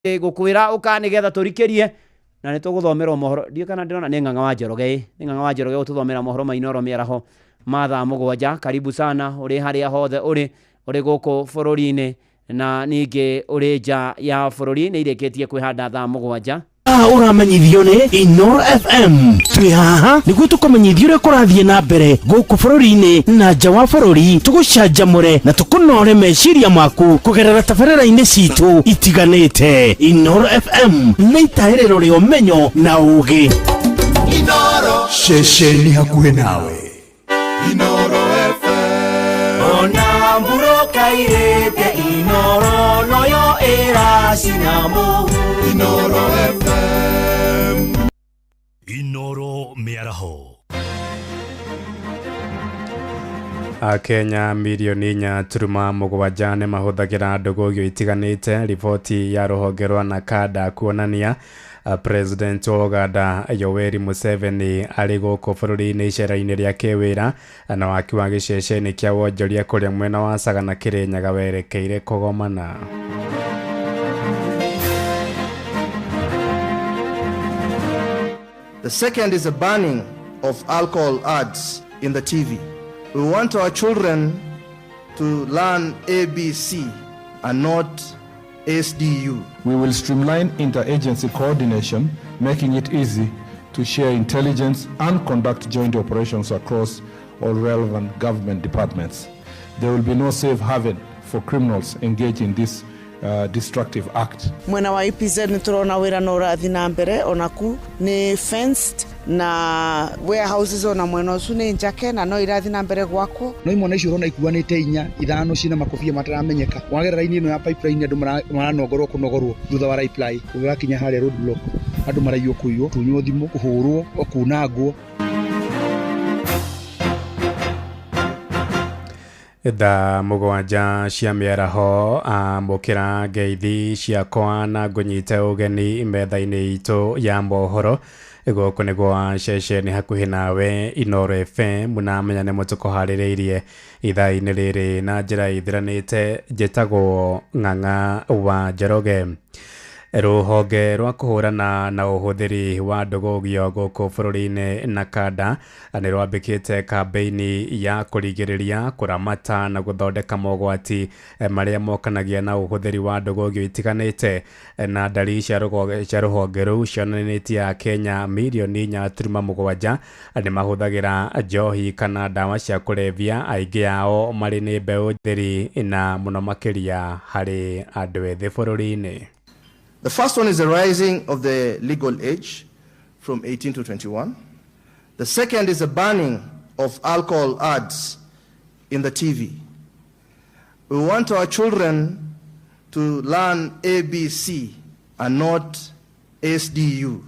Ngũkwĩra ũka nĩgetha tũrikĩrie na nĩ tũgũthomerwo mohoro. Ndiũ kana ndĩrona nĩ Ng'ang'a wa Njoroge, ĩ nĩ Ng'ang'a wa Njoroge gũtũthomera mohoro ma Inooro mĩaraho ma thaa 7. Karibu sana ũrĩ harĩa hothe ũrĩ gũkũ bũrũri-inĩ na ningĩ ũrĩ nja ya bũrũri. Nĩ irĩkĩtie kwĩhanda thaa 7. Haha ũramenyithio nĩ Inoro FM. Twĩ haha nĩguo tũkũmenyithie ũrĩa kũrathiĩ na mbere gũkũ bũrũri-inĩ na nja wa bũrũri, tũgũcanjamũre na tũkũnore meciria maku kũgerera tabarĩra-inĩ citũ itiganĩte. Inoro FM nĩ itaĩrĩro rĩa ũmenyo na ũũgĩ. Ceceni hakuhĩ nawe. Inoro FM. Ona mburoka irĩte Inoro noyo ĩracina mũhu. Inoro FM. Inoro mĩaraho. Akenya mirioni 4.7 nĩ mahũthagĩra ndũgũgio itiganĩte, riboti ya rũhonge rwa NACADA kuonania. President wa Uganda Yoweri Museveni arĩ gũkũ bũrũri-inĩ icera-inĩ rĩa kĩwĩra, na waki wa gĩceceni kĩa wonjoria kũrĩa mwena wa Sagana Kĩrĩnyaga werekeire kũgomana. The second is a banning of alcohol ads in the TV. We want our children to learn ABC and not SDU. We will streamline interagency coordination, making it easy to share intelligence and conduct joint operations across all relevant government departments. There will be no safe haven for criminals engaged in this destructive act. Mwena wa EPZ nĩ tũrona wĩra no ũrathiĩ na mbere, onaku nĩ fenced na warehouses, ona mwena ũcio nĩ njake na no irathiĩ na mbere gwakwo. No imwana icio ũrona ikuanĩte inya ithano ciĩna makobia mataramenyeka. Wagera raini ĩno ya pipeline, andũ maranongorwo kũnogorwo thutha wa reply. Ũgakinya harĩa road block, andũ maraiywo, kũiywo, tunywo thimũ, kũhũrwo, kunangwo. Thaa 7 cia mĩaraho, amũkĩra ngeithi ciakwa na ngũnyite ũgeni metha-inĩ itũ ya mohoro. Gũkũ nĩ gwa ceceni hakuhĩ nawe Inooro FM, na menya nĩ mũtũkũharĩrĩirie ithaa-inĩ rĩrĩ na njĩra ithiranĩte. Njĩtagwo Ng'ang'a wa Njoroge. Rũhonge rwa kũhũrana na ũhũthĩri wa ndũgũgio gũkũ bũrũri-inĩ NACADA nĩ rwambĩkĩte kambĩini ya kũrigĩrĩria, kũramata na gũthondeka mogwati marĩa mokanagia na ũhũthĩri wa ndũgũgio itiganĩte, na ndari cia rũhonge rũu cionanĩtie Akenya mirioni 4.7 nĩ mahũthagĩra njohi kana ndawa cia kũrebia, aingĩ ao marĩ nĩ mbeũ njĩthĩ na mũno makĩria harĩ andũ ethĩ bũrũri-inĩ. The first one is the rising of the legal age from 18 to 21. The second is the banning of alcohol ads in the TV. We want our children to learn ABC and not SDU,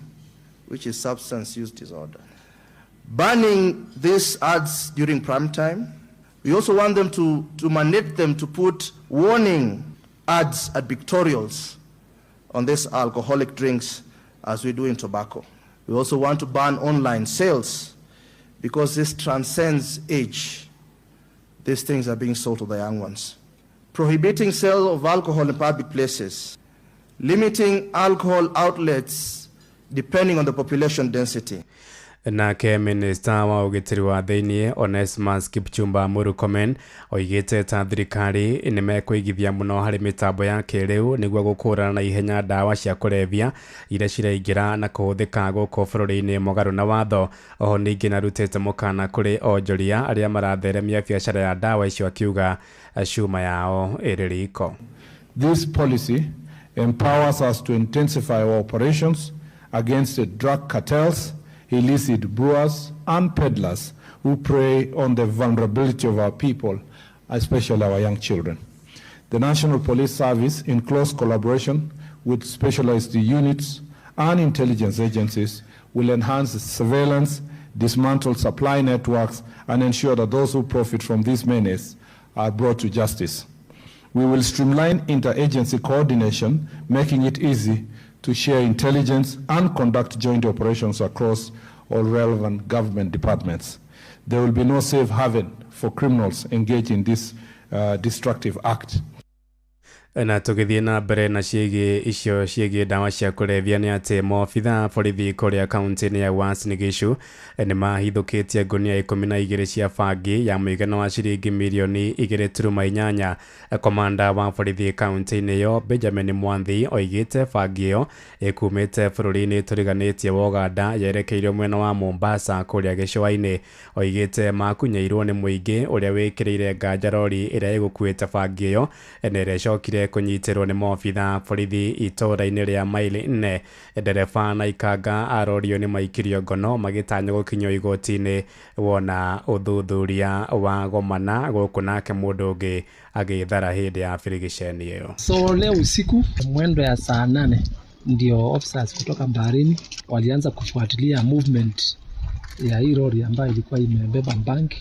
which is substance use disorder. Banning these ads during prime time. We also want them to mandate them to put warning ads at pictorials on these alcoholic drinks as we do in tobacco. We also want to ban online sales because this transcends age. These things are being sold to the young ones. Prohibiting sale of alcohol in public places. Limiting alcohol outlets depending on the population density. Nake minista wa ũgitĩri wa thĩinĩ Onesmus Kipchumba Murkomen oigĩte ta thirikari nĩ mekũigithia mũno harĩ mĩtambo ya kĩrĩu nĩguo gũkũrana na ihenya ndawa cia kũrebia iria ciraingĩra na kũhũthĩka gũkũ bũrũri-inĩ mũgarũ na watho. Oho ningĩ narutĩte mũkana kũrĩ onjoria arĩa maratheremia biacara ya ndawa icio, akiuga cuma yao ĩrĩ riko. This policy empowers us to intensify our operations against the drug cartels, illicit brewers, and peddlers who prey on the vulnerability of our people, especially our young children. The National Police Service, in close collaboration with specialized units and intelligence agencies, will enhance surveillance, dismantle supply networks, and ensure that those who profit from this menace are brought to justice. We will streamline interagency coordination, making it easy to share intelligence and conduct joint operations across all relevant government departments. There will be no safe haven for criminals engaged in this destructive act. Na tũgĩthiĩ na mbere na ciĩgiĩ icio ciĩgiĩ ndawa cia kũrebia nĩ atĩ maobitha a borithi kũrĩa kaunti-inĩ ya Uasin Gishu nĩ mahithũkĩtie ngunia 12 cia bangi ya mũigana wa ciringi mirioni 2.8. Komanda wa borithi kaunti-inĩ ĩyo Benjamin Mwanthi oigĩte bangi ĩyo ĩkumĩte bũrũri-inĩ tũriganĩtie wa Uganda yerekeirio mwena wa Mombasa kũrĩa gĩcũa-inĩ. Oigĩte makunyeirwo nĩ mũingĩ ũrĩa wĩkĩrĩire nganja rori ĩrĩa ĩgũkuĩte bangi ĩyo na ĩrĩa ĩcokire kũnyitĩrwo nĩ maobitha borithi itũũra-inĩ rĩa maili 4. Ndereba na ikanga a rori ĩyo nĩ maikirio ngono magĩtanywo gũkinyio igoti-inĩ wona ũthuthuria wa gomana gũkũ nake mũndũ ũngĩ agĩthara hĩndĩ ya birigiceni ĩyo. So leo usiku mwendo ya saa 8 ndio officers kutoka baharini walianza kufuatilia movement ya hii lori ambayo ilikuwa imebeba bank,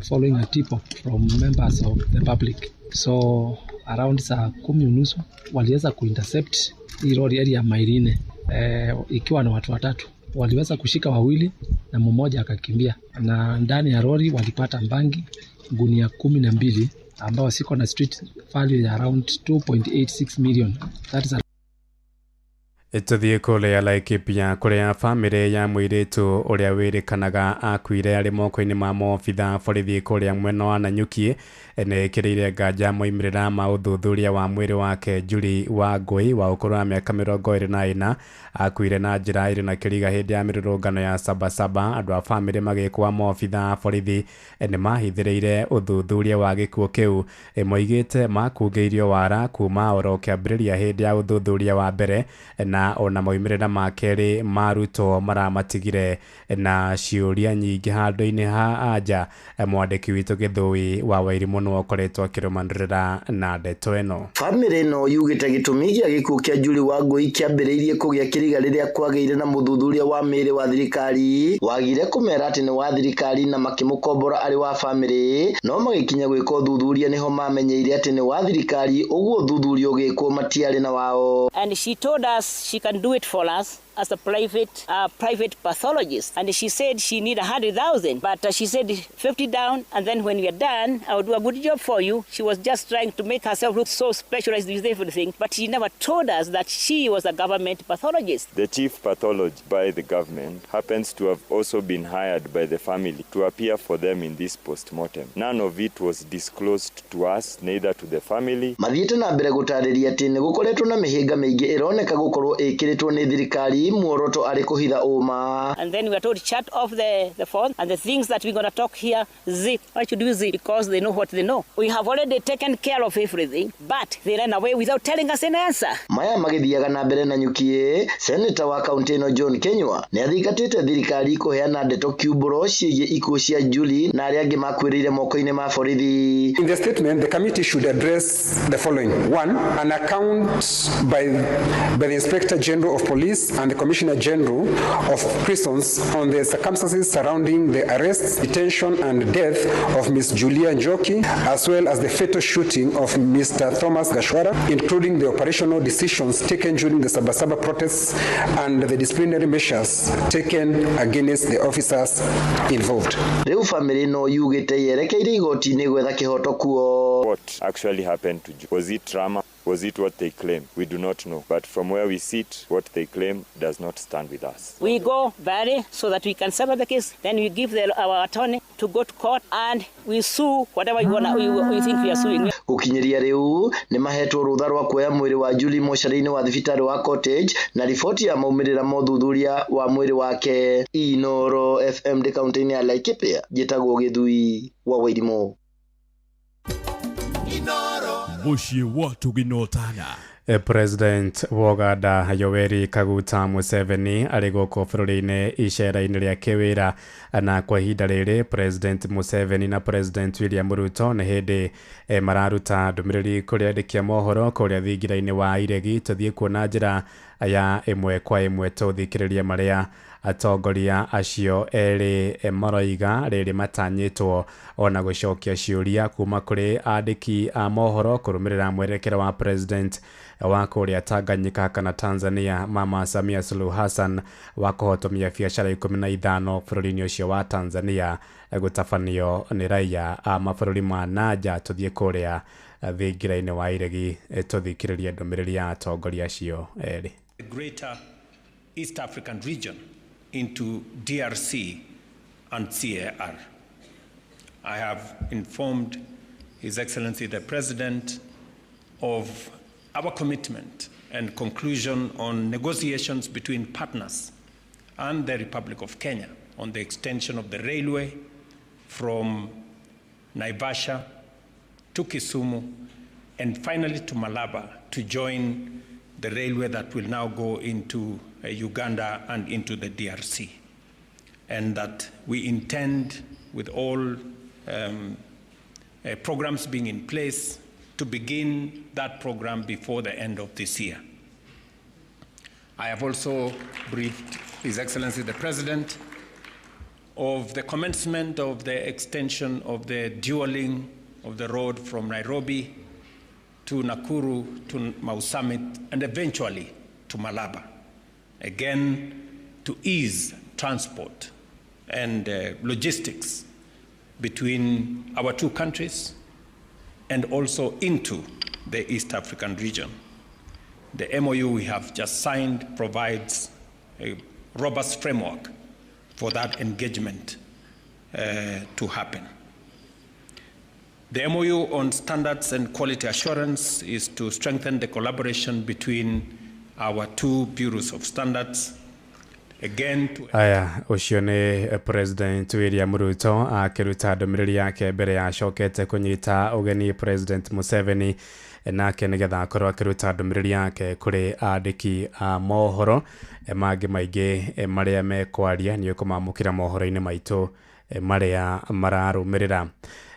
following a tip off from members of the public. So around saa 10:30 waliweza kuintercept hii lori area ya maili 4, ikiwa na watu watatu. Waliweza kushika wawili na mmoja akakimbia, na ndani ya lori walipata bangi gunia 12 ambao siko na street value ya around 2.86 million. That is Tũthiĩ kũrĩa Laikipia kũrĩa bamĩrĩ ya mũirĩtu ũrĩa wĩrĩkanaga akuire arĩ moko-inĩ ma maobitha borithi kũrĩa mwena wa Nanyuki nĩ ĩkĩrĩire nganja moimĩrĩra ma ũthuthuria wa mwĩrĩ wake. Julie Wangui wa ũkũrũ wa mĩaka 24 akuire na njĩra ĩrĩ na kĩriga hĩndĩ ya mĩrũrũngano ya Sabasaba. Andũ a bamĩrĩ magĩkwa maobitha borithi nĩ mahithĩrĩire ũthuthuria wa gĩkuũ kĩu, moigĩte makungĩirio wara kuma oro kĩambĩrĩria hĩndĩ ya ũthuthuria wa mbere, na ona moimĩrĩra ma kerĩ marutwo maramatigire na ciũria nyingĩ handũ-inĩ ha anja. Mwandĩki witũ Gĩthũi wa Wairimũ nĩwe ũkoretwo akĩrũmanĩrĩra na ndeto ĩno. Bamĩrĩ ĩno yugĩte gĩtũmi gĩa gĩkuũ kĩa Julie Wangui kĩambĩrĩirie kũgĩa kĩriga rĩrĩa kwagĩire na mũthuthuria wa mĩĩrĩ wa thirikari wagire kũmera atĩ nĩ wa thirikari na makĩmũkombora arĩ wa bamĩrĩ, no magĩkinya gwĩka ũthuthuria nĩho mamenyeire atĩ nĩ wa thirikari, ũguo ũthuthuria ũgĩkwo matiarĩ na wao. And she told us she can do it for us as a private pathologist, and she said she need 100,000, but she said 50 down, and then when we are done, I will do a good job for you. She was just trying to make herself look so specialized with everything, but she never told us that she was a government pathologist. The chief pathologist by the government happens to have also been hired by the family to appear for them in this postmortem. None of it was disclosed to us, neither to the family. Mathiĩte na mbere gũtarĩria atĩ nĩ gũkoretwo na mĩhĩnga mĩingĩ ĩroneka gũkorwo ĩkĩrĩtwo nĩ thirikari muoroto arĩ kũhitha ũma. And then we are told shut off the phone and the things that we're going to talk here, zip. Why should we zip? Because they know what they know. We have already taken care of everything, but they ran away without telling us an answer. Maya magĩthiaga na mbere na nyuki, seneta wa kaunti ĩno John Kenywa nĩ athingatĩte thirikari kũheana ndeto kiumbũro ciĩgiĩ ikuũ cia Julie na arĩa angĩ makuĩrĩire moko-inĩ ma borithi. In the statement, the committee should address the following. 1, an account by the Inspector General of Police and the Commissioner General of Prisons on the circumstances surrounding the arrest, detention and death of Ms. Julia Njoki, as well as the fatal shooting of Mr. Thomas Gashwara, including the operational decisions taken during the Sabasaba protests and the disciplinary measures taken against the officers involved. Rĩu bamĩrĩ no yugĩte yerekeire igoti-inĩ gwetha kĩhoto kuo. What actually happened to Julie? Was it trauma? Was it what they claim? We do not know. But from where we sit, what they claim does not stand with us. We go vary so that we can settle the case. Then we give our attorney to go to court and we sue whatever we think we are suing. Gũkinyĩria rĩu nĩ mahetwo rũtha rwa kuoya mwĩrĩ wa Julie mocarĩ-inĩ wa thibitarĩ wa Cottage na riboti ya maumĩrĩra ma ũthuthuria wa mwĩrĩ wake. Inoro FM ndĩ kaunti-inĩ ya Laikipia, njĩtagwo Gĩthui wa Wairimũ. Mũciĩ wa tũginotana. President wa Uganda Yoweri Kaguta Museveni arĩ gũkũ bũrũri-inĩ icera-inĩ rĩa kĩwĩra, na kwa ihinda rĩrĩ President Museveni na President William Ruto nĩ hĩndĩ mararuta ndũmĩrĩri kũrĩ andĩki a mohoro kũrĩa thingira-inĩ wa Iregi. Tũthiĩ kuona njĩra ya ĩmwe kwa ĩmwe tũthikĩrĩrie marĩa atongoria acio erĩ maroiga rĩrĩ matanyĩtwo ona gũcokia ciũria kuma kũrĩ andĩki a mohoro kũrũmĩrĩra mwerekera wa President wa kũrĩa Tanganyika kana Tanzania Mama Samia Suluhu Hassan wa kũhotomia biacara 15 bũrũri-inĩ ũcio wa Tanzania gũtabanio nĩ raia a mabũrũri ma nanja. Tũthiĩ kũrĩa Thingira-inĩ wa iregi. Tũthikĩrĩrie ndũmĩrĩri ya atongoria acio erĩ. The greater East African region into DRC and CAR. I have informed His Excellency the President of our commitment and conclusion on negotiations between partners and the Republic of Kenya on the extension of the railway from Naivasha to Kisumu and finally to Malaba to join the railway that will now go into Uganda and into the DRC. And that we intend, with all programs being in place, to begin that program before the end of this year. I have also briefed His Excellency the President of the commencement of the extension of the dualling of the road from Nairobi to Nakuru to Mau Summit and eventually to Malaba. Again, to ease transport and logistics between our two countries and also into the East African region. The MOU we have just signed provides a robust framework for that engagement to happen. The MOU on standards and quality assurance is to strengthen the collaboration between our two bureaus of standards. Again, to Aya, ũcio nĩ President William Ruto akĩruta ndũmĩrĩri yake mbere ya acokete kũnyita ũgeni President Museveni, nake nĩgetha akorwo akĩruta ndũmĩrĩri yake kũrĩ andĩki a mohoro. Mangĩ maingĩ marĩa mekwaria nĩ ũkũmamũkĩra mohoro-inĩ maitũ marĩa mararũmĩrĩra.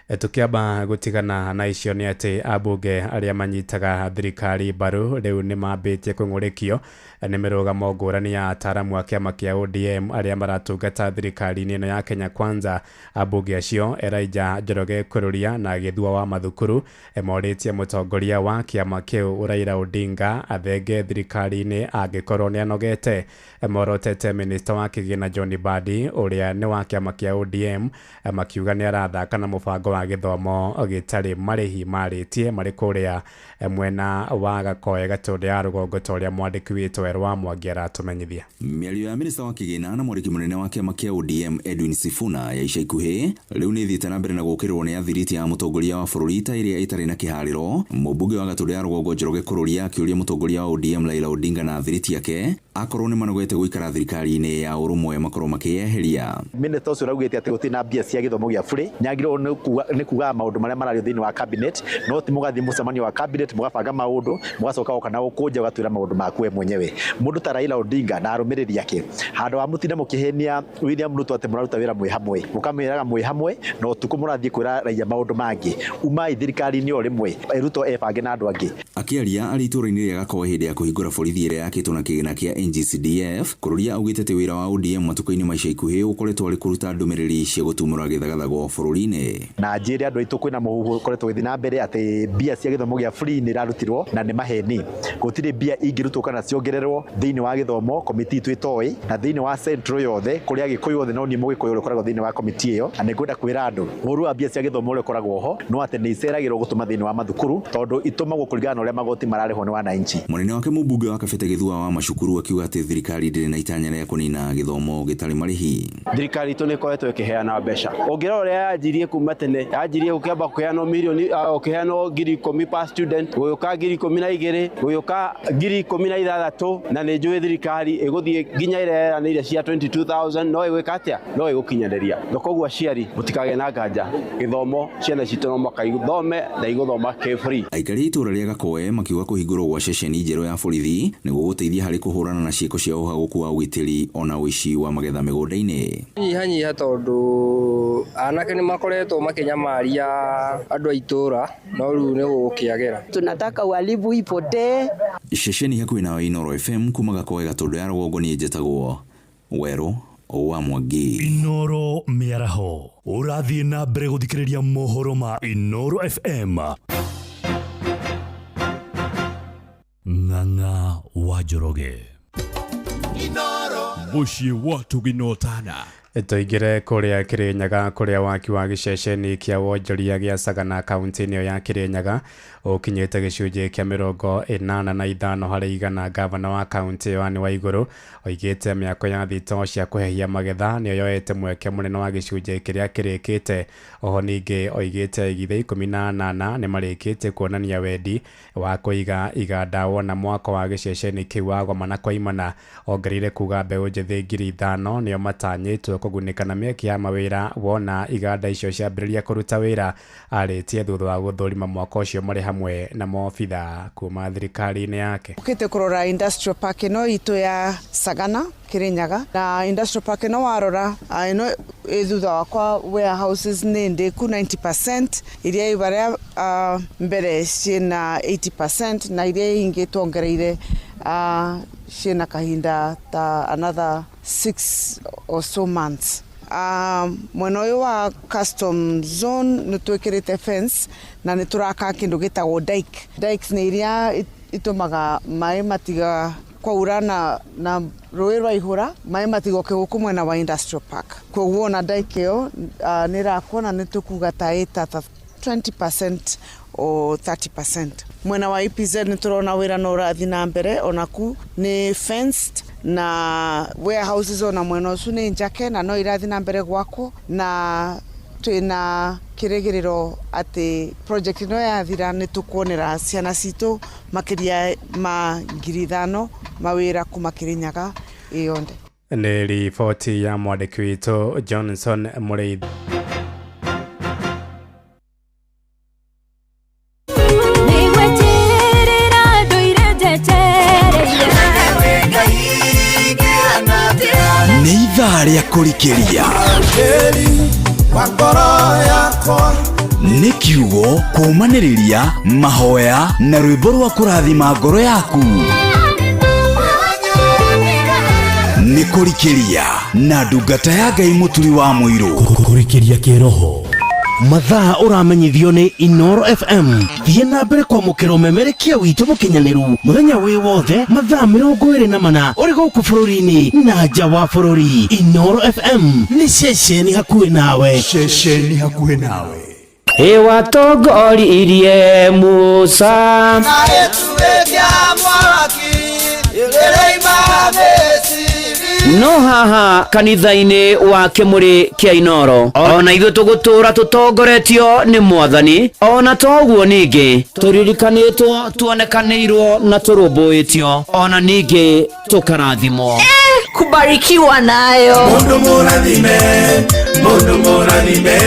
Tũkĩamba gũtigana na icio nĩ atĩ ambunge arĩa manyitaga thirikari mbaru rĩu nĩ mambĩtie kũng'ũrĩkio nĩ mĩrũgamo ngũrani ya ataaramu a kĩama kĩa ODM arĩa maratungata thirikari-inĩ ĩno ya Kenya Kwanza. Ambunge acio Elijah Njoroge Kururia na Gĩthua wa Mathukuru morĩtie mũtongoria wa kĩama kĩu Raila Odinga athenge thirikari-inĩ angĩkorwo nĩ anogete. Morotete minista wa kĩgĩna John Mbadi ũrĩa nĩ wa kĩama kĩa ODM, makiuga nĩ arathaka na mũbango wa gĩthomo gĩtarĩ marĩhi marĩtie marĩ kũrĩa mwena wa Gakoe Gatũndũ ya rũgongo, ta ũrĩa mwandĩki witũ Werũ wa Mwangi aratũmenyithia. Mĩario ya minista wa kĩgĩna na mwandĩki mũnene wa kĩama kĩa ODM Edwin Sifuna ya ica ikuhĩ rĩu nĩ ĩthiĩte na mbere na gũũkĩrĩrwo nĩ athiriti ya mũtongoria wa bũrũri ta ĩrĩa ĩtarĩ na kĩharĩro. Mũmbunge wa Gatũndũ ya rũgongo Njoroge Kururia akĩũria mũtongoria wa ODM Raila Odinga na athiriti yake akorwo nĩ manogete gũikara thirikari-inĩ ya ũrũmwe makorwo makĩyeheria. Minista ũcio ũraugĩte atĩ gũtirĩ na mbia cia gĩthomo gĩa bũrĩ nĩagĩrĩirwo nĩ kuga maũndũ marĩa marario thĩinĩ wa cabinet, no ti mũgathiĩ mũcemanio wa cabinet mũgabanga maũndũ mũgacoka goka na gũkũnja ũgatwĩra maũndũ maku we mwenyewe. Mũndũ ta Raila Odinga na arũmĩrĩri ake handũ ha mũtinde mũkĩhenia William Ruto atĩ mũraruta wĩra mwĩ hamwe, mũkamwĩraga mwĩ hamwe na ũtukũ mũrathiĩ kwĩra raia maũndũ mangĩ. Umai thirikari-inĩ o rĩmwe, Ruto ebange na andũ angĩ. Akĩaria arĩ itũũra-inĩ rĩa Gakoe hĩndĩ ya kũhingũra borithi ĩrĩa yakĩtwo na kĩgĩna kĩa NGCDF, Kururia augĩte atĩ wĩra wa ODM matukũ-inĩ ma ica ikuhĩ ũkoretwo arĩ kũruta ndũmĩrĩri cia gũtumũra gĩthagathago bũrũri-inĩ. Na njĩre andũ aitũ kwĩna mũhuhu ũkoretwo ũgĩthiĩ na mbere atĩ mbia cia gĩthomo gĩa free nĩ irarutirwo na nĩ maheni. Gũtirĩ mbia ingĩrutwo kana ciongererwo thĩinĩ wa gĩthomo komiti itũ ĩtoĩ, na thĩinĩ wa central yothe kũrĩa Agĩkũyũ othe no niĩ Mũgĩkũyũ ũrĩa ũkoragwo thĩinĩ wa komiti ĩyo. Na nĩngwenda kwĩra andũ ũru wa mbia cia gĩthomo ũrĩa ũkoragwo ho no atĩ nĩ iceragĩrwo gũtũma thĩinĩ wa mathukuru tondũ itũmagwo kũringana na ũrĩa magoti mararĩhwo nĩ wananchi. Mũnene wake mũmbunge wa Kabete Gĩthua wa Macukuru akiuga atĩ thirikari ndĩrĩ na itanya rĩa kũnina gĩthomo gĩtarĩ marĩhi. Thirikari itũ nĩ ĩkoretwo ĩkĩheana mbeca. Ũngĩrora ũrĩa yanjirie kuma tene, yanjirie gũkĩamba kũheanwo mirioni, ũkĩheanwo 10,000 per student, gũgĩũka 12,000, gũgĩũka 16,000, na nĩ njũĩ thirikari ĩgũthiĩ nginya ĩrĩa yeranĩire cia 22,000 no ĩgwĩka atĩa? No ĩgũkinyanĩria. Na koguo aciari mũtikagĩe na nganja, gĩthomo ciana citũ no mũhaka ithome na igũthoma kĩ free. Aikari a itũũra rĩa Gakoe makiuga kũhingũrwo gwa ceceni njerũ ya borithi nĩguo gũteithia harĩ kũhũrana na ciĩko cia ũhagũku wa ũgitĩri ona ũici wa magetha mĩgũnda-inĩ. Nyihanyiha tondũ anake nĩ makoretwo makĩnyamaria andũ a itũũra no rĩu nĩ gũgũkĩagĩra. Tunataka uhalifu ipotee. Ceceni hakuhĩ na Inooro FM kuma Gakoe Gatũndũ ya rũgongo niĩ njĩtagwo Werũ wa Mwangi. Inooro mĩaraho ũrathiĩ na mbere gũthikĩrĩria mohoro ma Inooro FM. Ng'ang'a wa Njoroge. Inooro. Mũciĩ wa Tũginotana. Tũingĩre kũrĩa Kĩrĩnyaga kũrĩa waki wa gĩceceni kĩa wonjoria gĩa Sagana kaunti-inĩ ĩyo ya Kĩrĩnyaga ũkinyĩte gĩcunjĩ kĩa 85 harĩ igana. Gavana wa kaunti ĩyo Anne Waigũrũ oigĩte mĩako ya thitoo cia kũhehia magetha nĩyo yoete mweke mũnene wa gĩcunjĩ kĩrĩa kĩrĩkĩte. Oho ningĩ oigĩte aigithia 18 nĩmarĩkĩtie kuonania wendi wa kũiga iganda wona mwako wa gĩceceni kĩu wagomana koimana. Ongereire kuga mbeũ njĩthĩ 5,000 nĩo matanyĩtwo kũgunĩka na mĩeke ya mawĩra wona iganda icio ciambĩrĩria kũruta wĩra. Arĩtie thutha wa gũthũrima mwako ũcio marĩ hamwe na maobitha kuma thirikari-inĩ yake. Ũkĩte kũrora industrial park ĩno itũ ya Sagana Kirinyaga, na industrial park ĩno warora ĩno ĩ thutha wakwa warehouses nĩ ndĩku 90%, iria i baria mbere ciĩna 80% na iria ingĩ tuongereire ciĩna kahinda ta another 6 or so months. Mwena ũyũ wa custom zone nĩ twĩkĩrĩte fence na nĩ tũraka kĩndũ gĩtagwo dike. Dikes nĩ iria itũmaga maĩ matiga kwaura na rũĩ rwaihũra maĩ matigoke gũkũ mwena wa industrial park. Koguo ona dike ĩyo nĩ ĩrakwo na nĩ tũkuga ta ĩta ta 20% or 30%. Mwena wa EPZ nĩ tũrona wĩra no ũrathiĩ na mbere, onaku nĩ fenced na warehouses ona mwena ũcio nĩ njake na no irathiĩ na mbere gwakwo, na twĩna kĩrĩgĩrĩro atĩ project ĩno yathira nĩ tũkuonera ciana citũ makĩria ma 5,000 mawĩra kuma Kĩrĩnyaga ĩyonthe. Nĩ riboti ya mwandĩki witũ Johnson Mũrĩithi. Nĩ ithaa rĩa kũrikĩria, nĩ kiugo kũũmanĩrĩria, mahoya na rwĩmbo rwa kũrathima ngoro yaku. Nĩ kũrikĩria na ndungata ya Ngai Mũturi wa Mũirũ. Kũrikĩria kĩroho. Mathaa ũramenyithio nĩ Inoro FM. Thiĩ na mbere kwamũkĩra ũmemerekia witũ mũkinyanĩru mũthenya wĩ wothe mathaa 24 ũrĩ gũkũ bũrũri-inĩ na nja wa bũrũri. Inoro FM nĩ ceceni hakuhĩ nawe. Ceceni hakuhĩ nawe. Ĩwatongoririe Musa no haha kanitha-inĩ wa Kĩmũrĩ kĩa Inoro ona ithuĩ tũgũtũra tũtongoretio nĩ Mwathani, ona toguo ningĩ tũririkanĩtwo, tuonekanĩirwo na tũrũmbũĩtio, ona ningĩ tũkarathimwo. Kubarikiwa nayo. Mundu mũrathime, mundu mũrathime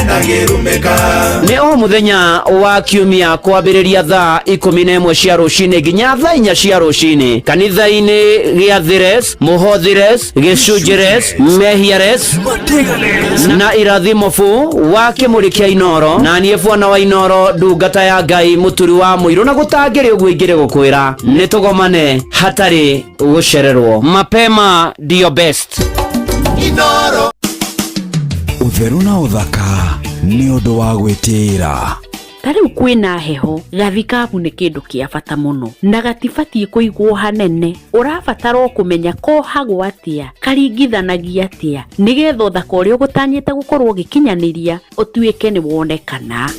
ndangĩrumĩka. Nĩ o mũthenya wa kiumia kwambĩrĩria thaa 11 cia rũcinĩ nginya thaa 4 cia rũcinĩ kanitha-inĩ gĩa Thires, Mũhothires, Gĩcunjĩres, Mehiares na Irathimo bu wa Kĩmũrĩ kĩa Inoro, na niĩ bwana wa Inoro ndungata ya Ngai Mũturi wa Mũirũ, na gũtangĩrĩ ũguo ingĩrĩ gũkwĩra nĩ tũgomane hatarĩ gũcererwo. Mapema ndio best. Inoro. Ũtheru na ũthaka nĩ ũndũ wa gwĩtĩĩra. Ta rĩu kwĩna heho, gathikabu nĩ kĩndũ kĩa bata mũno na gatibatiĩ kũigwo hanene. Ũrabatara o kũmenya kohagwo atĩa, karingithanagia atĩa, nĩgetha ũthaka ũrĩa ũgũtanyĩte gũkorwo ũgĩkinyanĩria ũtuĩke nĩ wonekana.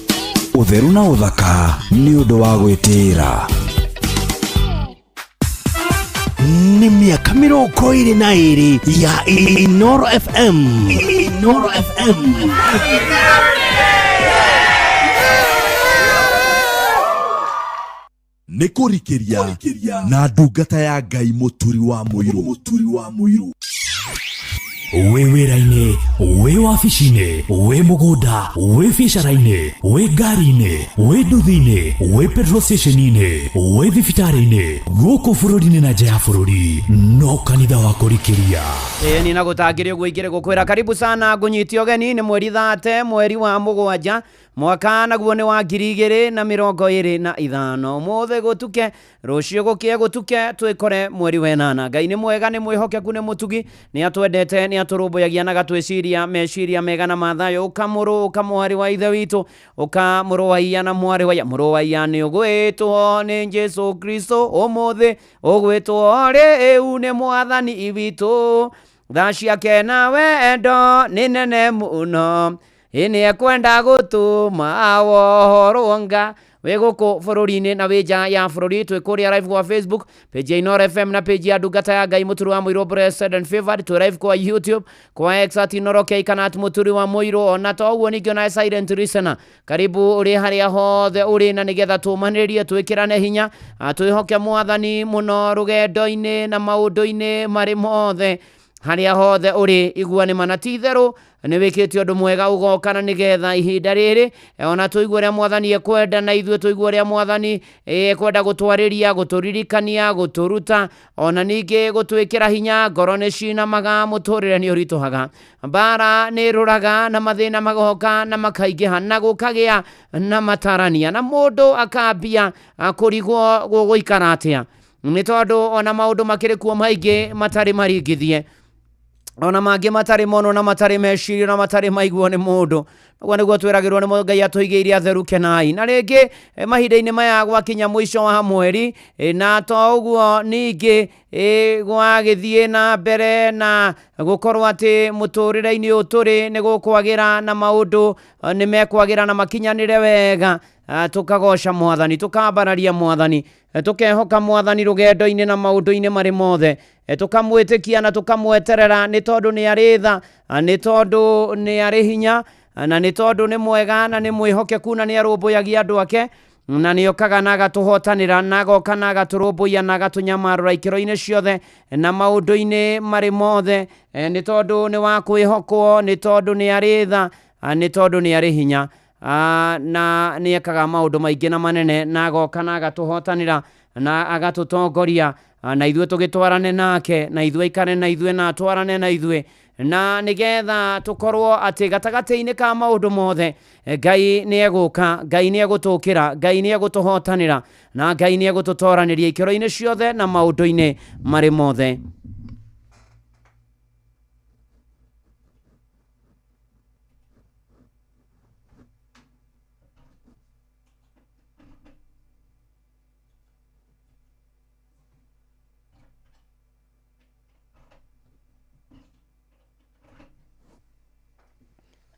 Ũtheru na ũthaka nĩ ũndũ wa gwĩtĩĩra. Nĩ mĩaka 22 ya Inoro FM. Inoro FM. Nĩ kũrikĩria na ndungata ya Ngai Mũturi wa Mũirũ. Mũturi wa Mũirũ. Wĩ wĩra-inĩ, wĩ wabici-inĩ, wĩ mũgũnda, wĩ biacara-inĩ, wĩ ngari-inĩ, wĩ nduthi-inĩ, wĩ petrol station-inĩ, wĩ thibitarĩ-inĩ, gũkũ bũrũri-inĩ na nja ya bũrũri, no kanitha wa kũrikĩria. Ĩni na gũtangĩrĩ ũguo ingĩrĩ gũkwĩra karibu sana ngũnyite ũgeni nĩ mweri 30 mweri wa 7 mwaka naguo nĩ wa 2025. Ũmũthĩ gũtuke, rũciũ gũkĩe gũtuke, twĩkore mweri wa 8. Ngai nĩ mwega, nĩ mwĩhokeku, nĩ mũtugi, nĩ atwendete, nĩ atũrũmbũyagia na agatwĩciria meciria mega na mathayo. Ũka mũrũ, ũka mwarĩ wa ithe witũ, ũka mũrũ wa iya na mwarĩ wa iya. Mũrũ wa iya nĩ ũgwĩtwo nĩ Jesũ Kristo ũmũthĩ, ũgwĩtwo rĩu nĩ Mwathani witũ. Tha ciake na wendo nĩ nene mũno, ĩ nĩ ekwenda gũtũma wohorwo nga wĩ gũkũ bũrũri-inĩ na wĩ nja ya bũrũri. Twĩ kũrĩa live kwa Facebook page ya Inoro FM na page ya ndungata ya Ngai Mũturi wa Mũirũ, blessed and favored. Twĩ live kwa YouTube, kwa X at Inoro K kana at Mũturi wa Mũirũ. Ona to ũguo ningĩ ona silent listener, karibu ũrĩ harĩa hothe ũrĩ, na nĩgetha tũmanĩrĩrie, twĩkĩrane hinya, twĩhoke Mwathani mũno rũgendo-inĩ na maũndũ-inĩ marĩ mothe. Harĩa hothe ũrĩ, igua nĩ mana ti itherũ nĩ wĩkĩte ũndũ mwega ũgoka, na nĩgetha ihinda rĩrĩ ona tũigue ũrĩa Mwathani ekwenda, na ithuĩ tũigue ũrĩa Mwathani ekwenda gũtwarĩria, gũtũririkania, gũtũruta, ona ningĩ gũtwĩkĩra hinya. Ngoro nĩ cinamaga, mũtũrĩre nĩ ũritũhaga, mbara nĩ ĩrũraga, na mathĩna magoka na makaingĩha, na gũkagĩa na matarania, na mũndũ akambia kũrigwo gũgũikara atĩa, nĩ tondũ ona maũndũ makĩrĩ kuo maingĩ matarĩ maringithie, ona mangĩ matarĩ monwo na matarĩ mecirio na matarĩ maiguo nĩ mũndũ. Ũguo nĩguo twĩragĩrwo nĩ Ngai atũigĩire atheru kenai. Na rĩngĩ mahinda-inĩ maya gwakinya mũico wa mweri, na to ũguo ningĩ gwagĩthiĩ na mbere na gũkorwo atĩ mũtũrĩre-inĩ ũyũ tũrĩ nĩ gũkwagĩra, na maũndũ nĩ mekwagĩra na makinyanĩre wega. Tũkagoca Mwathani, tũkambararia Mwathani, tũkehoka Mwathani rũgendo-inĩ na maũndũ-inĩ marĩ mothe, tũkamwĩtĩkia na tũkamweterera, nĩ tondũ nĩ arĩ tha, nĩ tondũ nĩ arĩ hinya, na nĩ tondũ nĩ mwega na nĩ mwĩhokeku, na nĩ arũmbũyagia andũ ake, na nĩ okaga na agatũhotanĩra, na agoka na agatũrũmbũiya na agatũnyamarũra ikĩro-inĩ ciothe na maũndũ-inĩ marĩ mothe, nĩ tondũ nĩ wa kwĩhokwo, nĩ tondũ nĩ arĩ tha, nĩ tondũ nĩ arĩ hinya, na nĩ ekaga maũndũ maingĩ na manene, na agoka na agatũhotanĩra na agatũtongoria, na ithuĩ tũgĩtwarane nake, na ithuĩ aikare na ithuĩ na atwarane na ithuĩ, na nĩgetha tũkorwo atĩ gatagatĩ-inĩ ka maũndũ mothe Ngai nĩ egũka, Ngai nĩ egũtũkĩra, Ngai nĩ egũtũhotanĩra, na Ngai nĩ egũtũtoranĩria ikĩro-inĩ ciothe na maũndũ-inĩ marĩ mothe.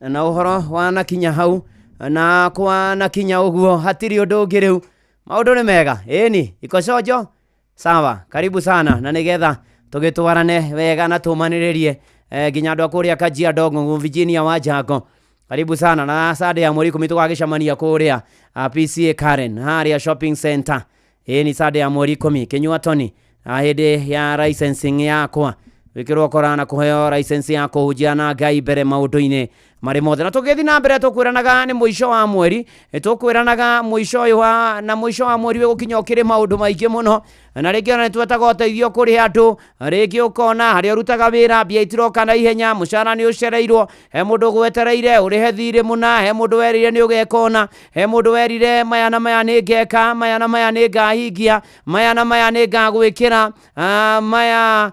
Na ũhoro wanakinya hau na kwanakinya ũguo, hatirĩ ũndũ ũngĩ rĩu, maũndũ nĩ mega. Ĩni iko cojo sawa, karibu sana, na nĩgetha tũgĩtwarane wega na tũmanĩrĩrie nginya andũ a kũrĩa Kajiado, Ng'ong'o, Virginia wa Njango, karibu sana. Na Sunday ya mweri 10 tũgagĩcemania kũrĩa PCA Karen harĩa shopping center. Ĩni Sunday ya mweri 10 Kinyua Tony, hĩndĩ ya licensing yakwa wĩkĩrwo kora na kũheo license ya kũhunjia na Ngai mbere maũndũ-inĩ marĩ mothe. Na tũgĩthiĩ na mbere tũkwĩranaga nĩ mũico wa mweri, tũkwĩranaga mũico ũyũ wa na mũico wa mweri ũgũkinya ũkĩrĩ maũndũ maingĩ mũno, na rĩngĩ ona nĩtwetaga ũteithio kũrĩ andũ, rĩngĩ ũkona harĩa ũrutaga wĩra mbia itiroka na ihenya, mũcara nĩ ũcereirwo, he mũndũ ũgwetereire ũrĩhe thirĩ mũna, he mũndũ werire nĩ ũgeka ũna, he mũndũ werire maya na maya nĩ ngeka, maya na maya nĩ ngahingia, maya na maya nĩ ngagwĩkĩra, maya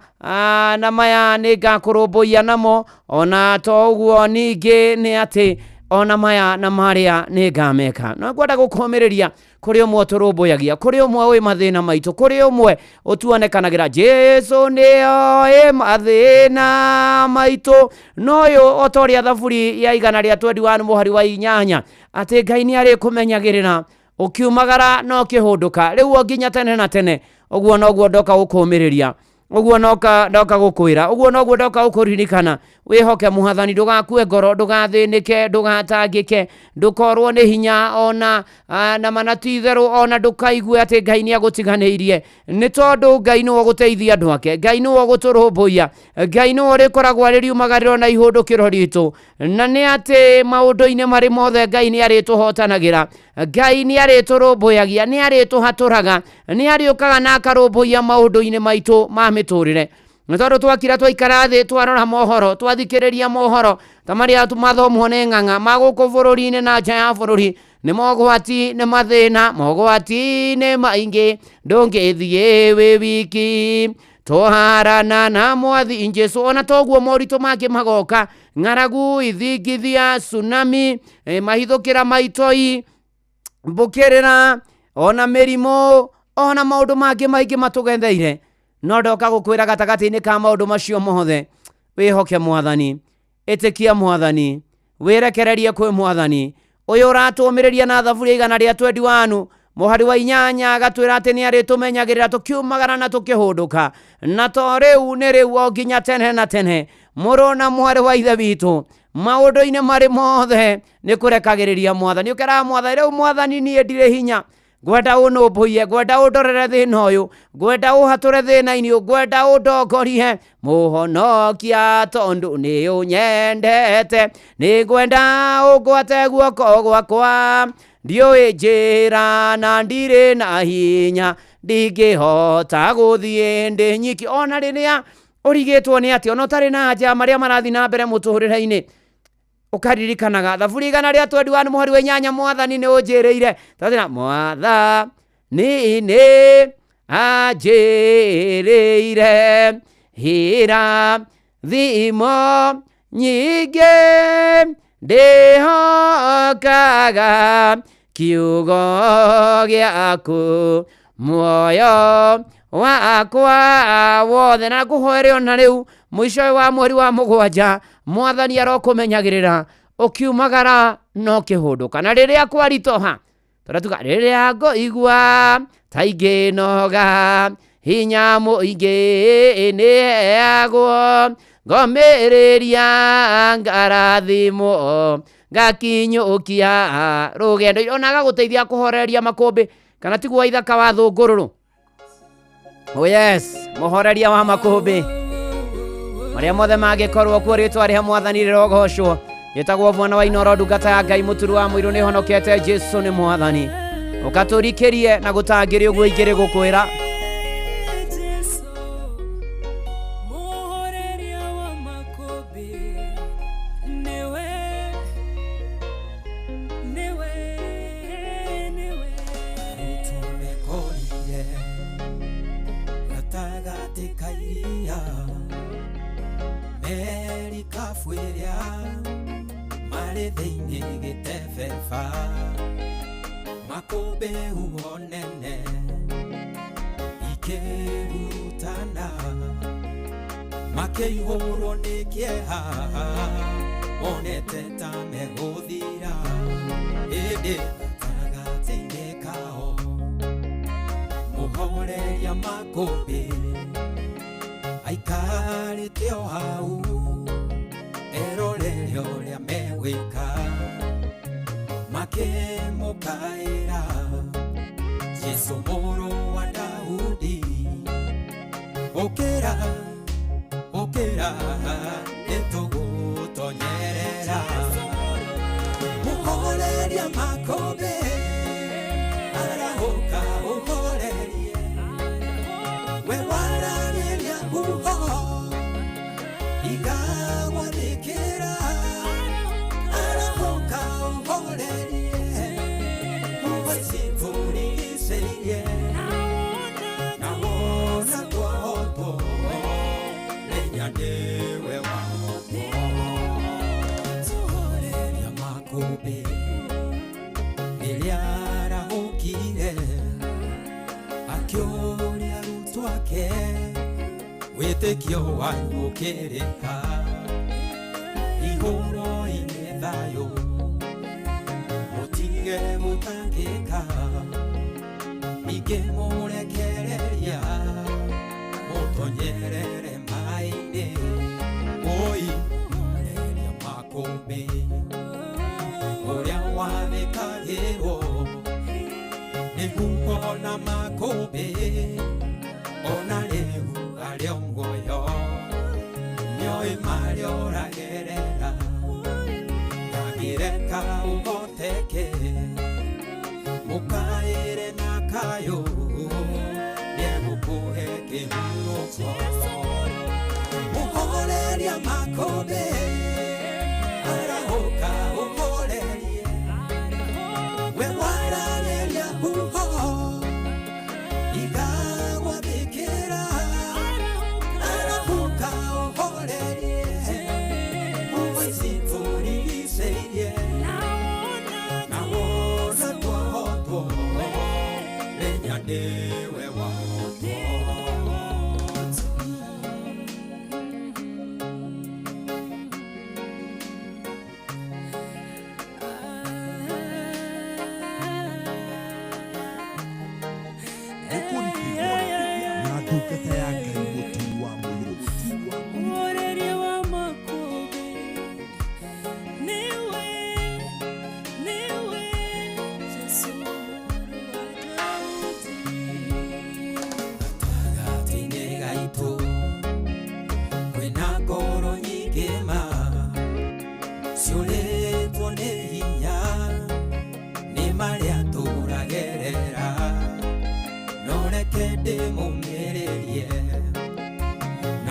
na maya nĩ ngakũrũmbũiya namo. Ona to ũguo ningĩ nĩ atĩ ona maya na marĩa nĩ ngameka. No ngwenda gũkũmĩrĩria kũrĩ ũmwe ũtũrũmbũyagia, kũrĩ ũmwe ũĩ mathĩna maitũ, kũrĩ ũmwe ũtuonekanagĩra. Jesu nĩoĩ mathĩna maitũ. No ũyũ o ta ũrĩa thaburi ya 121 mũhari wa 8 atĩ Ngai nĩ arĩkũmenyagĩrĩra ũkiumagara na ũkĩhũndũka rĩu o nginya tene na tene. Ũguo noguo ndoka gũkũmĩrĩria, ũguo ndoka gũkwĩra, ũguo noguo ndoka gũkũririkana. Wĩhoke Mwathani, ndũgakue ngoro, ndũgathĩnĩke, ndũgatangĩke, ndũkorwo nĩ hinya ona na mana ti itherũ, ona ndũkaigue atĩ Ngai nĩ agũtiganĩirie, nĩ tondũ Ngai nĩwe ũgũteithia andũ ake, Ngai nĩwe ũgũtũrũmbũiya, Ngai nĩwe ũrĩkoragwo arĩ riumagarĩro na ihũndũkĩro ritũ, na nĩ atĩ maũndũ-inĩ marĩ mothe Ngai nĩ arĩtũhotanagĩra, Ngai nĩ arĩtũrũmbũyagia, nĩ arĩtũhatũraga, nĩ arĩũkaga na akarũmbũiya maũndũ-inĩ maitũ ma mĩtũrĩre. Nĩ tondũ twakira twaikara thĩ twarora mohoro, twathikĩrĩria mohoro ta marĩa mathomwo nĩ ng'ang'a ma gũkũ bũrũri-inĩ na nja ya bũrũri, nĩ mogwati, nĩ mathĩna, mogwati nĩ maingĩ, ndũngĩthiĩ wĩ wiki tũharana na Mwathi Jesũ. Ona toguo moritũ mangĩ magoka, ng'aragu, ithingithia, tsunami, mahithũkĩra maitoi, mbũkĩrĩra, ona mĩrimũ, ona maũndũ mangĩ maingĩ matũgetheire. No ndoka gũkwĩra gatagatĩ-inĩ ka maũndũ macio mothe, Wĩhoke Mwathani, ĩtĩkia Mwathani, wĩrekererie kwĩ Mwathani. Ũyũ ũratũmĩrĩria na thaburia 121 mũhari wa 8 agatwĩra atĩ nĩ arĩtũmenyagĩrĩra tũkiumagara na tũkĩhũndũka, na to rĩu nĩ rĩu o nginya tene na tene. Mũrũ na mwarĩ wa Ithe witũ, maũndũ-inĩ marĩ mothe nĩ kũrekagĩrĩria Mwathani. Ũkeraga Mwathani, rĩu Mwathani niĩ ndirĩ hinya, ngwenda ũnũmbũiye, ngwenda ũndorere thĩna ũyũ, ngwenda ũhatũre thĩna-inĩ ũyũ, ngwenda ũndongorie. Mũhonokia tondũ nĩ ũnyendete, nĩ ngwenda ũngwate guoko gwakwa, ndiũĩ njĩra na ndirĩ na hinya, ndingĩhota gũthiĩ ndĩ nyiki. Ona rĩrĩa ũrigĩtwo nĩ atĩ ona ũtarĩ na anja marĩa marathiĩ na mbere mũtũrĩre-inĩ, ũkaririkanaga thaburi 121 mũhari wa 8, Mwathani nĩ ũnjĩrĩire. Twathĩna Mwathani nĩ anjĩrĩire hĩra thimo nyingĩ, ndĩhokaga kiugo gĩaku muoyo wakwa wothe. Na ngũhoere ona rĩu mũico wa mweri wa 7, Mwathani arokũmenyagĩrĩra ũkiumagara na ũkĩhũndũka. Na rĩrĩa kwaritũha, tũratuga rĩrĩa ngũigua ta ingĩnoga, hinya mũingĩ nĩheagwo, ngomĩrĩria ngarathimwo, ngakinyũkia rũgendo. Ona agagũteithia kũhoreria makũmbĩ, kana tiguo ithaka wa thũngũrũrũ. Oh yes, mũhoreria wa makũmbĩ marĩa mothe mangĩkorwo kuo, rĩtwa rĩa Mwathani rĩrogocwo. Gĩtagwo Mwana wa Inoro, ndungata ya Ngai mũturu wa mũirũ, nĩhonokete Jesu nĩ Mwathani. Ũkatũrikĩrie na gũtangĩrĩ ũguo ingĩrĩ gũkwĩra. Makĩihũrwo nĩ kĩeha, monete ta megũthira, ĩndĩ gatagatĩ-inĩ kao mũhoreria makũmbĩ aikarĩte o hau, erorere ũrĩa megwĩka. Makĩmũkaĩra Jesũ mũrũ wa Daudi, ũkĩra ũkĩra, nĩtũgũtonyerera. Mũhoreria makũmbĩ arahũka ũhorerie, we waragĩria huho igagwathĩkĩra, arahũka ũhorerie, huho ici tũrigicĩirie, na wona twahotwo nĩwe wahotwo. Mũhoreria makũmbĩ rĩrĩa arahũkire, akĩũria arutwo ake, wĩtĩkio wanyu ũkĩrĩ ha? Igũrũ-inĩ thayũ, mũtige gũtangĩka, ningĩ mũrekereria mũtonyerere maĩ-inĩ. Oi mũhoreria makũmbĩ ũrĩa wathĩkagĩrwo nĩ huho na makũmbĩ, ona rĩu arĩ o muoyo, nĩoĩ marĩa ũragerera, ndangĩreka ũhoteke, mũkaĩre na kayũ, nĩegũkũhe kĩhurũko. Mũhoreria makũmbĩ arahũka ũhorerie, we waragĩria huho igagwathĩkĩra, arahũka ũhorerie, huho ici tũrigicĩirie, na wona twahotwo, menya nĩwe wahotwo.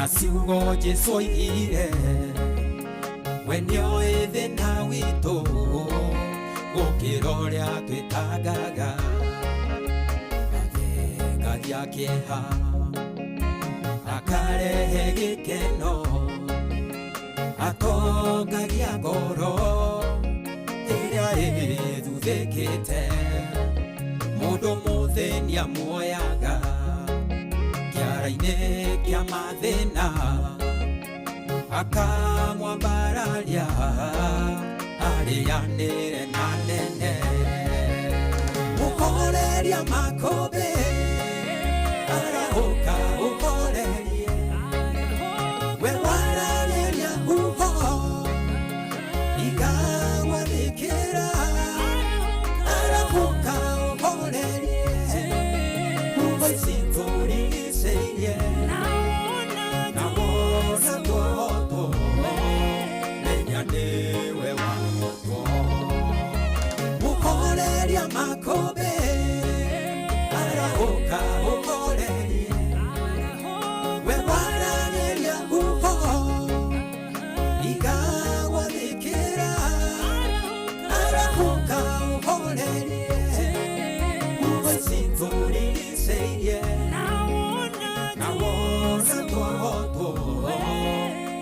Na ciugo Jesu oigire we nĩoĩ thĩna witũ gũkĩra ũrĩa twĩtangaga athengagia kĩeha akarehe gĩkeno atongagia ngoro ĩrĩa ĩthuthĩkĩte mũndũ mũthĩni amuoyaga kĩara-inĩ kĩa mathĩna akamwambararia arĩanĩre na nene mũhoreria makũmbĩ arahũka ũhorerie we waragĩria huho ikagwathĩkĩra arahũka ũhorerie huho ici tũrigicĩirie na wona tuohotwo menya nĩwe wahotwo mũhoreria makũmbĩ arahũka ũhorerie we waragĩria huho ikagwathĩkĩra arahũka ũhorerie huho ici tũrigicĩirie na wona tuohotwo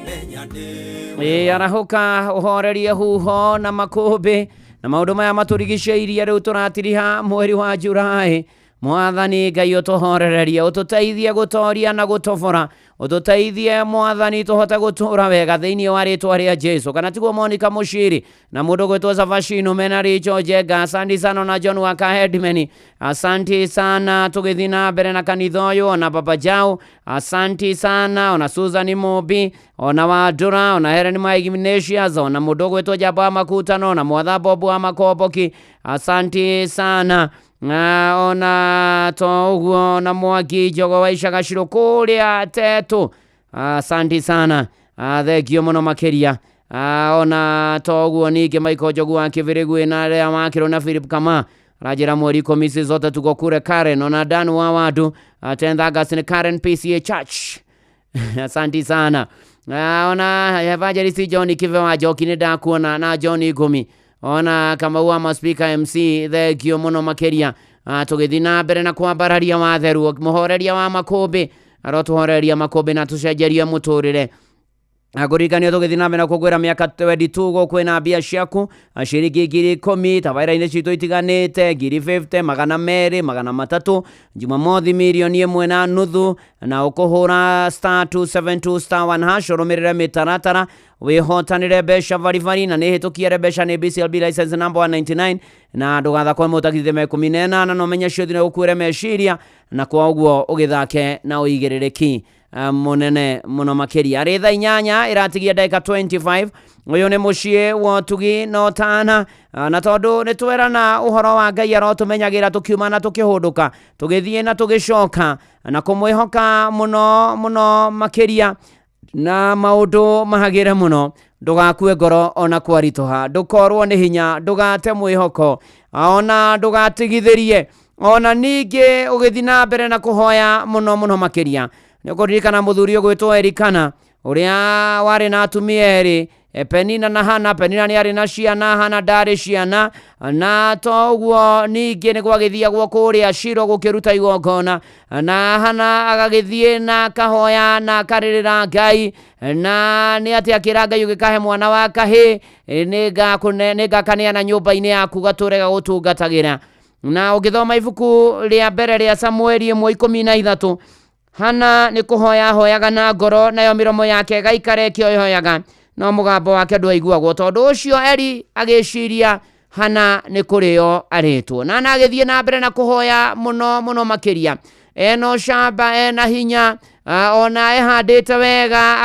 menya nĩwe Ĩ arahũka ũhorerie huho na makũmbĩ na maũndũ maya matũrigicĩirie rĩu tũratiriha mweri wa Julaĩ. Mwathani Ngai ũtũhorererie, ũtũteithie gũtoria na gũtobora, ũtũteithie Mwathani tũhote gũtũra wega thĩinĩ wa rĩtwa rĩa Jesu. Kana tiguo Monica Mũciri na mũndũ gwĩtwo Savashino mena Richo Njenga, asanti sana na John Waka Headman, asanti sana tũgĩthiĩ na mbere na kanitha ũyũ, ona Baba Jao, asanti sana ona Susan Mobi, ona Wandũra, ona Helen Ignatius, ona mũndũ ũgwĩtwo Jamba wa Makutano, ona Mwatha Bobu wa Makomboki, asanti sana na ona to ũguo na Mwangi Njogo wa Icagacirũ kũrĩa Tetu, asanti sana, thengio mũno makĩria. Ona to ũguo ningĩ Michael Njogu wa Kĩbĩrĩgwĩ na arĩa wakĩrwo na Philip Kama ranjĩra mweri 10 ici zote tuko kure Karen, ona Dan wa Wadu, 10th August ni Karen PCA Church. Asanti sana. Ona Evangelist John Kive wa Njoki nĩ ndakuona na John Ngũmi, ona Kamau wa Maspika MC, thengio mũno makĩria. Tũgĩthiĩ na mbere na kwambararia watheru, mũhoreria wa makũmbĩ arotũhoreria makũmbĩ na tũcenjerie mũtũrĩre. Ngũririkania tũgĩthiĩ na mbere na kũngũĩra mĩaka 22 gũkũ na mbia ciaku ciringi 10,000 tabarĩra-inĩ citũ itiganĩte 50,000, 200, 300, Jumamothi 1.5 million na ũkũhũra *272 *1 hash ũrũmĩrĩre mĩtaratara wĩhotanĩre mbeca baribari na nĩ hĩtũkie mbeca nĩ BCLB license number 199 na ndũgathakwo mũtakithie me 18 na ũmenye ciothe nĩ gũkuĩre meciria na kwa ũguo ũgĩthake na ũigĩrĩrĩki mũnene mũno makĩria. Arĩ thaa 8 ĩratigia ndagĩka 25. Ũyũ nĩ mũciĩ wa ũtugi na ũtana, na tondũ nĩ twerana ũhoro wa Ngai arotũmenyagĩra tũkiuma na tũkĩhũndũka, tũgĩthiĩ na tũgĩcoka, na kũmwĩhoka mũno mũno makĩria na maũndũ mahagĩre mũno. Ndũgakue ngoro ona kwaritũha, ndũkorwo nĩ hinya, ndũgate mwĩhoko, ona ndũgatigithĩrie, ona ningĩ ũgĩthiĩ na mbere na kũhoya mũno mũno makĩria. Nĩ ũkũririkana mũthuri ũgwĩtwo Elikana ũrĩa warĩ na atumia erĩ, Penina na Hana. Penina nĩ arĩ na ciana, Hana ndarĩ ciana, na to ũguo ningĩ nĩ gwagĩthiagwo kũrĩa Shilo gũkĩruta igongona, na Hana agagĩthiĩ na akahoya na akarĩrĩra Ngai, na nĩ atĩ akĩra Ngai ũgĩkahe mwana wa kahĩĩ nĩngakaneana nyũmba-inĩ yaku gatũre gagũtungatagĩra. Na ũngĩthoma ibuku rĩa mbere rĩa Samueli 1:13, Hana nĩ kũhoya ahoyaga na ngoro, nayo mĩromo yake ĩgaikara ĩkĩoyoyaga, no mũgambo wake ndwaiguagwo. Tondũ ũcio Eli agĩciria Hana nĩ kũrĩo arĩtwo. Na Hana agĩthiĩ na mbere na kũhoya mũno mũno makĩria, ena ũcamba, ena hinya, ona ehandĩte wega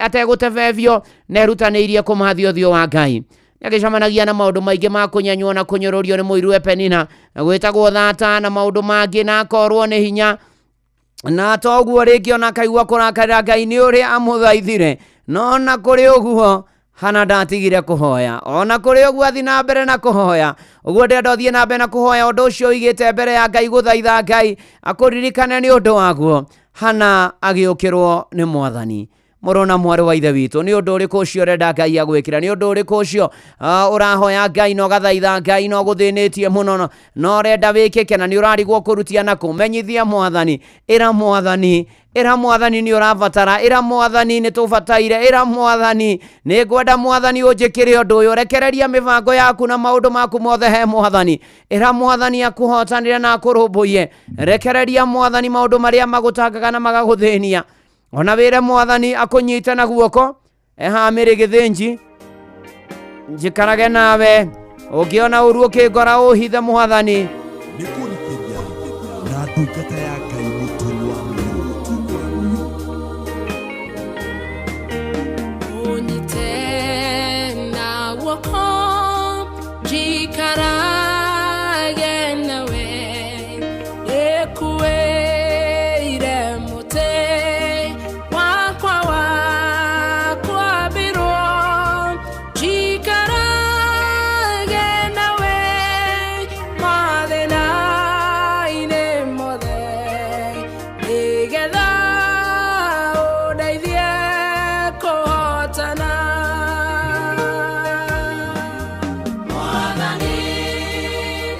ategũtebebio, na erutanĩirie kũmathia ũthiũ wa Ngai. Nĩagĩcemanagia na maũndũ maingĩ ma kũnyenywo na kũnyũrũrio nĩ mũiruwe Penina, na gwĩtagwo thata na maũndũ mangĩ, na akorwo nĩ hinya na to ũguo rĩngĩ ona akaigua kũrakarĩra Ngai nĩ ũrĩa amũthaithire. No ona kũrĩ ũguo Hana ndatigire kũhoya, ona kũrĩ ũguo athiĩ na mbere na kũhoya. Ũguo ndĩrenda ũthiĩ na mbere na kũhoya ũndũ ũcio ũigĩte mbere ya Ngai, gũthaitha Ngai akũririkane nĩ ũndũ waguo. Hana agĩũkĩrwo nĩ mwathani. Mũrũ na mwarĩ wa ithe witũ, nĩ ũndũ ũrĩkũ ũcio ũrenda Ngai agwĩkĩra? Nĩ ũndũ ũrĩkũ ũcio ũrahoya Ngai na ũgathaitha Ngai na ũgũthĩnĩtie mũno na ũrenda wĩkĩke na nĩ ũrarigwo kũrutia nakũ? Menyithia mwathani, ĩra mwathani, ĩra mwathani nĩ ũrabatara, ĩra mwathani nĩ tũbataire, ĩra mwathani nĩ ngwenda mwathani ũnjĩkĩre ũndũ ũyũ. Rekereria mĩbango yaku na maũndũ maku mothe he mwathani. Ĩra mwathani akũhotanĩre na akũrũmbũiye. Rekereria mwathani maũndũ marĩa magũtangaga na magagũthĩnia. Ona wĩre mwathani akũnyite na guoko, ehamĩrĩ gĩthĩnji, njikarage nawe, ũngĩona ũru ũkĩngora ũhithe mwathani. Nĩ kũrikĩria na ndungata ya Ngai Mũturi wa Mũirũ. Ũnyite na guoko, njikarage nawe, ĩkuĩire mũtĩ wakwa wa kwambĩrwo, njikarage nawe mathĩna-inĩ mothe, nĩgetha ũndeithie kũhotana. Mwathani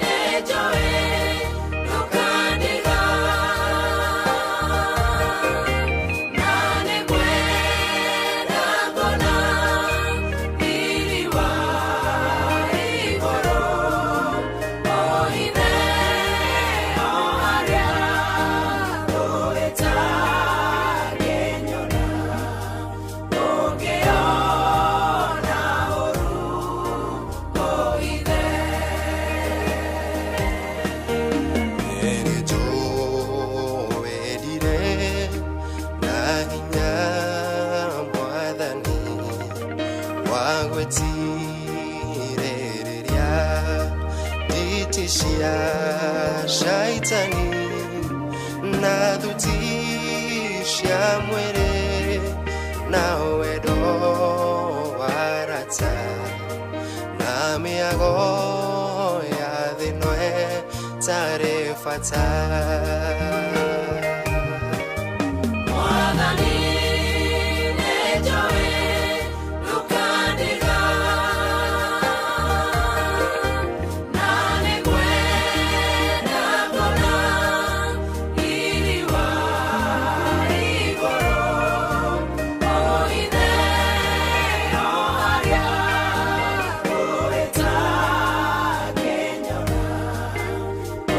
nĩnjũĩ ndũkandiga, na nĩngwenda kuona riri wa igũrũ, ũhithe o harĩa ũtangĩnyona, ũngĩona ũru ũhithe. Nĩnjũĩ na hinya mwathani wa gwĩtirĩrĩria nditi cia shaitani na thuti cia mwĩrĩ na wendo wa rata na mĩago ya thĩ ĩno ĩtarĩ bata. Mwathani nĩnjũĩ ndũkandiga, na nĩngwenda kuona riri wa igũrũ, ũhithe o harĩa ũtangĩnyona,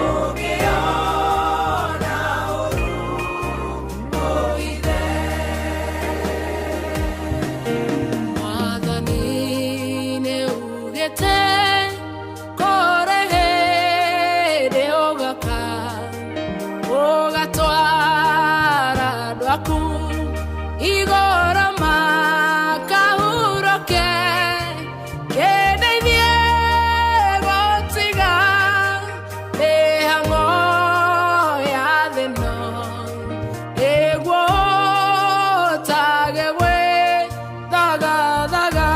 ũngĩona ũru ũhithe. Mwathani nĩugĩte kũrĩ hĩndĩ ũgooka, ũgatwara andũ aku igũrũ makahurũke, kĩndeithie gũtiga mĩhang'o ya thĩ ĩno, nĩguo ũtage gwĩthagathaga.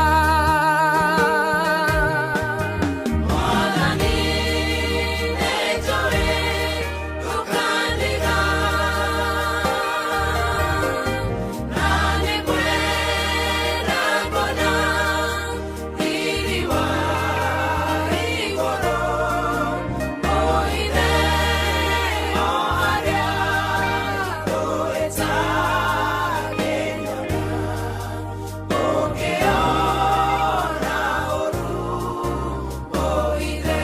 Mwathani nĩnjũĩ ndũkandiga, na nĩngwenda kuona riri wa igũrũ, ũhithe o harĩa ũtangĩnyona, ũngĩona ũru ũhithe.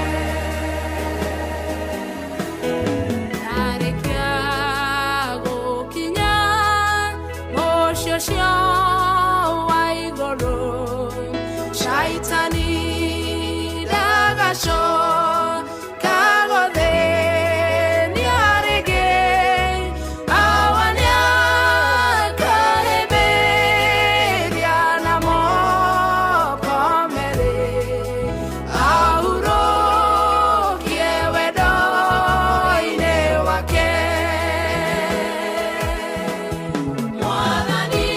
Ndarĩkia gũkinya mũciĩ ũcio wa igũrũ, shaitani ndagacoka gũthĩnia rĩngĩ, awa nĩakahĩmbĩria na moko merĩ, ahurũkie wendo-inĩ wake. Mwathani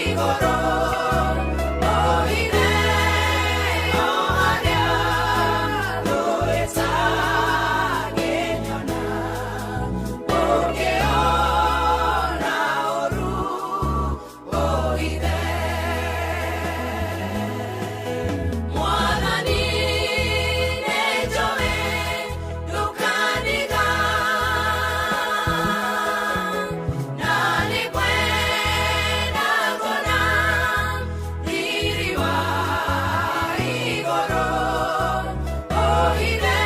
Igũrũ, ũhithe o harĩa thũ ĩtangĩnyona. Ũngĩona ũũru, ũhithe. Mwathani nĩnjũĩ ndũkandiga, na nĩngwenda kuona riri wa igũrũ. Ũhithe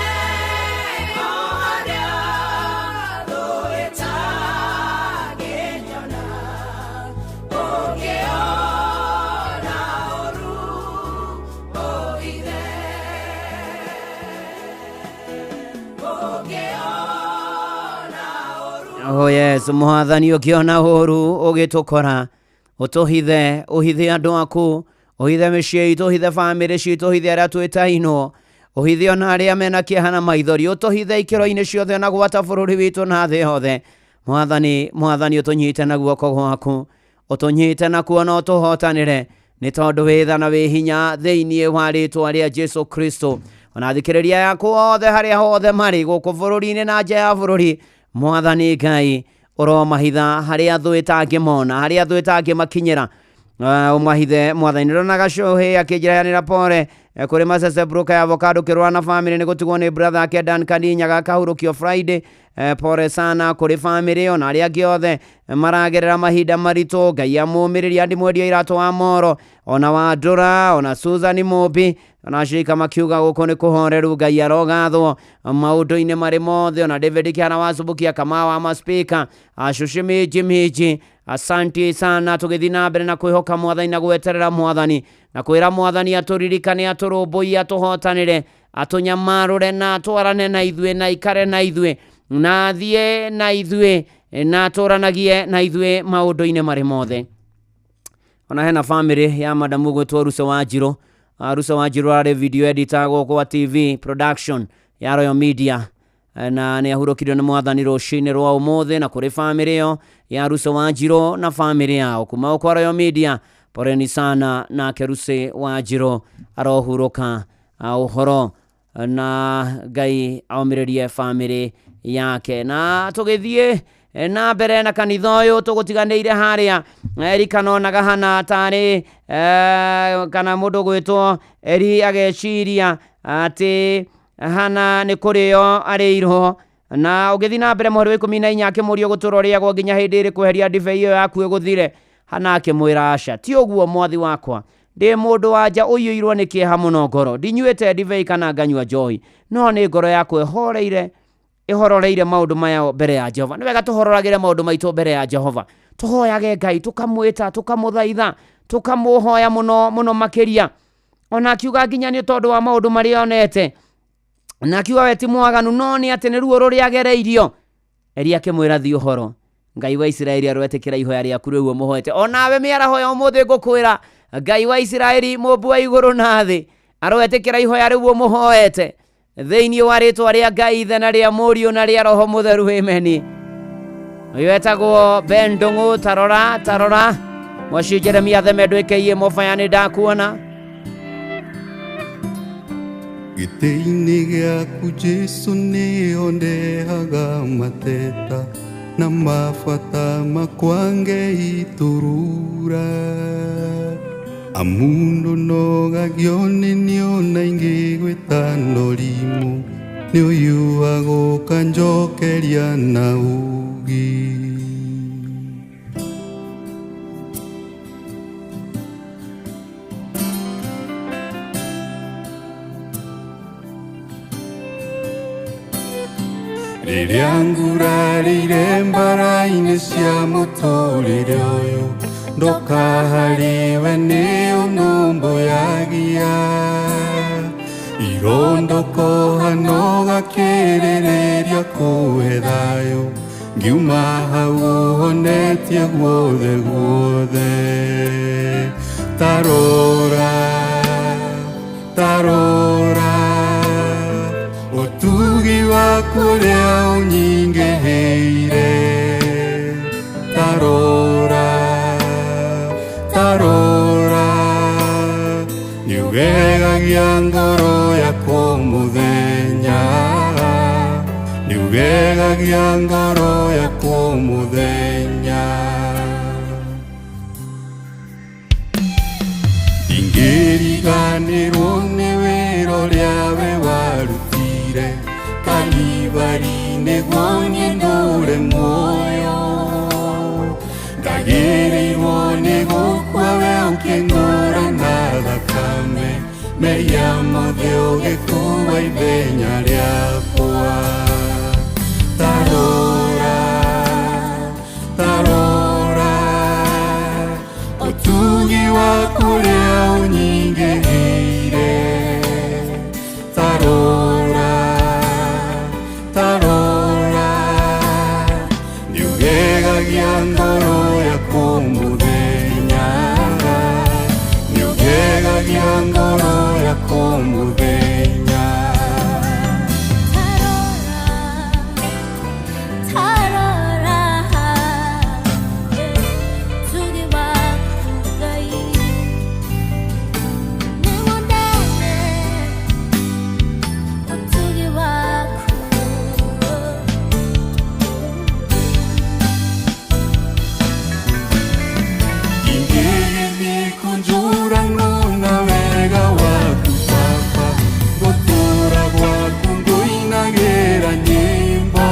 o harĩa thũ ĩtangĩnyona. Ũngĩona ũũru, ũhithe. Ũngĩona Oh yes, mwathani ũkĩona ũũru ũgĩtũkora ũtũhithe, ũhithe andũ aku, ũhithe mĩciĩ itũ, ũhithe bamĩrĩ citũ, ũhithe arĩa twĩtainwo, ũhithe ona arĩa mena kĩeha na maithori, ũtũhithe ikĩro-inĩ ciothe ona gwata bũrũri witũ na thĩ yothe. Mwathani, mwathani ũtũnyite na guoko gwaku, ũtũnyite na kuo na ũtũhotanĩre, nĩ tondũ wĩ tha na wĩ hinya thĩinĩ wa rĩtwa rĩa Jesu Kristo. Ona thikĩrĩria yaku othe harĩa hothe marĩ gũkũ bũrũri-inĩ na nja ya bũrũri, mwathani Ngai ũromahitha harĩa thũ ĩtangĩmona, harĩa thũ ĩtangĩmakinyĩra. Ũmahithe mwathani. Ndĩrona gacũhĩ akĩnjĩra pore kũrĩ Masese broker ya avocado kĩrũa na family nĩ gũtigwo nĩ brother ake Dan Kaninyaga akahurũkio Friday. Pore sana kũrĩ family ona arĩa angĩ othe maragerera mahinda maritũ. Ngai amũmĩrĩrie Andi mwendia iratũ wa Moro, ona wa Ndũra, ona Susan Mũmbi, ona ashirika makiuga gũkũ nĩ kũhoreru. Ngai arogathwo maũndũ-inĩ marĩ mothe. Ona David Kĩhara wa Subukia Kamau wa maspika acuci minji minji, asanti sana. Tũgĩthiĩ na mbere na kwĩhoka mwathani na gweterera mwathani na kwĩra mwathani atũririkane, atũrũmbũiye, atũhotanĩre, atũnyamarũre na atwarane na ithuĩ na ikare na ithuĩ na athiĩ na ithuĩ na atũranagie na ithuĩ maũndũ-inĩ marĩ mothe. Ona hena family ya madamu gwĩtwo Ruce wa Njirũ. Ruce wa Njirũ arĩ video editor gũkũ wa TV production ya Royal Media, na nĩ ahurũkirio nĩ mwathani rũcinĩ rwa ũmũthĩ. Na kũrĩ family ĩyo ya Ruce wa Njirũ na family yao kuma gũkũ kwa Royal Media, poreni sana. Nake Ruce wa Njirũ arohurũka ũhoro na Ngai aumĩrĩrie family yake. Na tũgĩthiĩ na mbere na kanitha ũyũ tũgũtiganĩire harĩa Eri kanonaga hana tarĩ kana mũndũ gwĩtwo Eri ageciria atĩ hana nĩ kũrĩo arĩirwo. Na ũgĩthiĩ na mbere mweri wa 14 akĩmũria gũtũra ũrĩagwo nginya hĩndĩ ĩrĩkũ eheria ndibei ĩyo yaku ĩgũthire. Hana akĩmwĩra aca, ti ũguo mwathi wakwa, ndĩ mũndũ wa nja ũiyũirwo nĩ kĩeha mũno ngoro, ndinyuĩte ndibei kana nganyua njohi, no nĩ ngoro yakwa ĩhoreire ĩhororeire maũndũ maya mbere ya Jehova. Nĩ wega tũhororagĩre maũndũ maitũ mbere ya Jehova, tũhoyage Ngai, tũkamwĩta, tũkamũthaitha, tũkamũhoya mũno mũno makĩria. Ona akiuga nginya nĩ tondũ wa maũndũ marĩa onete, na akiuga we ti mwaganu, no nĩ atĩ nĩ ruo rũrĩa agereirio. Eri akĩmwĩra thiĩ ũhoro, Ngai wa Isiraeli aroetĩkĩra ihoya rĩaku rĩu ũmũhoete. Onawe mĩaraho ya ũmũthĩ ngũkwĩra, Ngai wa Isiraeli mũmbi wa igũrũ na thĩ aroetĩkĩra ihoya rĩu ũmũhoete thĩinĩ wa rĩtwa rĩa Ngai Ithe na rĩa Mũriũ na rĩa Roho Mũtheru, ameni. Ũyũ etagwo Ben Ndung'u, tarora tarora mwaci Jeremia Theme ndwĩkĩiye mobaya nĩ ndakuona. Gĩtĩ-inĩ gĩaku Jesũ nĩho ndehaga mateta na mabata makwa ngeitũrũra. Amu ndũnogagio nĩ niona ingĩgwĩta norimũ, nĩ ũyuaga ũkanjokeria na ũũgĩ. Rĩrĩa ngurarĩire mbara-inĩ cia mũtũrĩre ũyũ, ndoka harĩwe nĩ ũnũmbũyagia. Irondoko hano gakĩrĩrĩria kũhe thayũ, ngiuma hau ũhonetie guothe guothe. Tarora, tarora, ũtugi waku ũrĩa ũnyingĩhĩire. Tarora, tarora, Nĩũgegagia ngoro yakwa mũthenya, nĩũgegagia ngoro yakwa mũthenya. Ndingĩriganĩrwo nĩ wĩra ũrĩa we warutire Kalivari nĩguo niĩ ndũre muoyo. Ndagĩrĩirwo nĩ gũkua we ũkĩngũra na thakame, mehia mothe ũgĩkua ithenya rĩakwa. Ta rora, ta rora, ũtugi waku ũrĩa ũnyingĩhĩire. Ta rora, ta rora, nĩũgegagia ngoro yakwa mũthenya, nĩũgegagia ngoro yakwa mũthenya. Tarora, tugi waku Ngai, nĩwonete ũtugi waku. Ingĩgĩthiĩ kũnjũragwo na wega waku Baba, ngũtũũra gwaku ngũinagĩra nyĩmbo.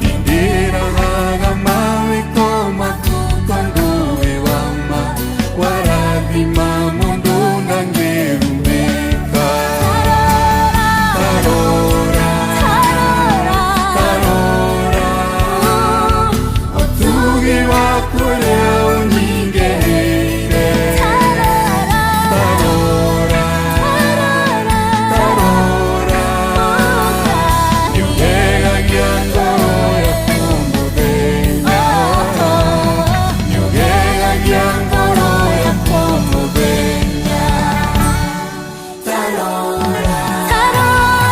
Nĩndĩrahaga mawĩko maku tondũ wĩ wa ma, warathima mũndũ ndangĩrumĩka. Ta rora, ta rora, ũtugi waku ũrĩa ũnyingĩhĩire. Ta rora, ta rora, nĩũgegagia ngoro yakwa mũthenya, nĩũgegagia ngoro yakwa mũthenya. Ta rora, ta rora,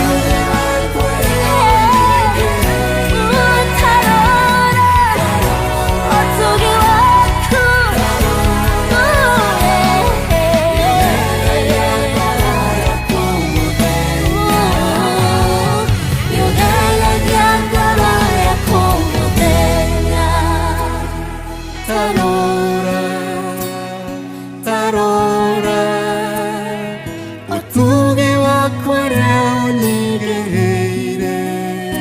ũtugi waku ũrĩa Ũtugi waku, nĩũgegagia ngoro yakwa mũthenya. Ta rora, ta rora, ũtugi waku ũrĩa ũnyingĩhĩire.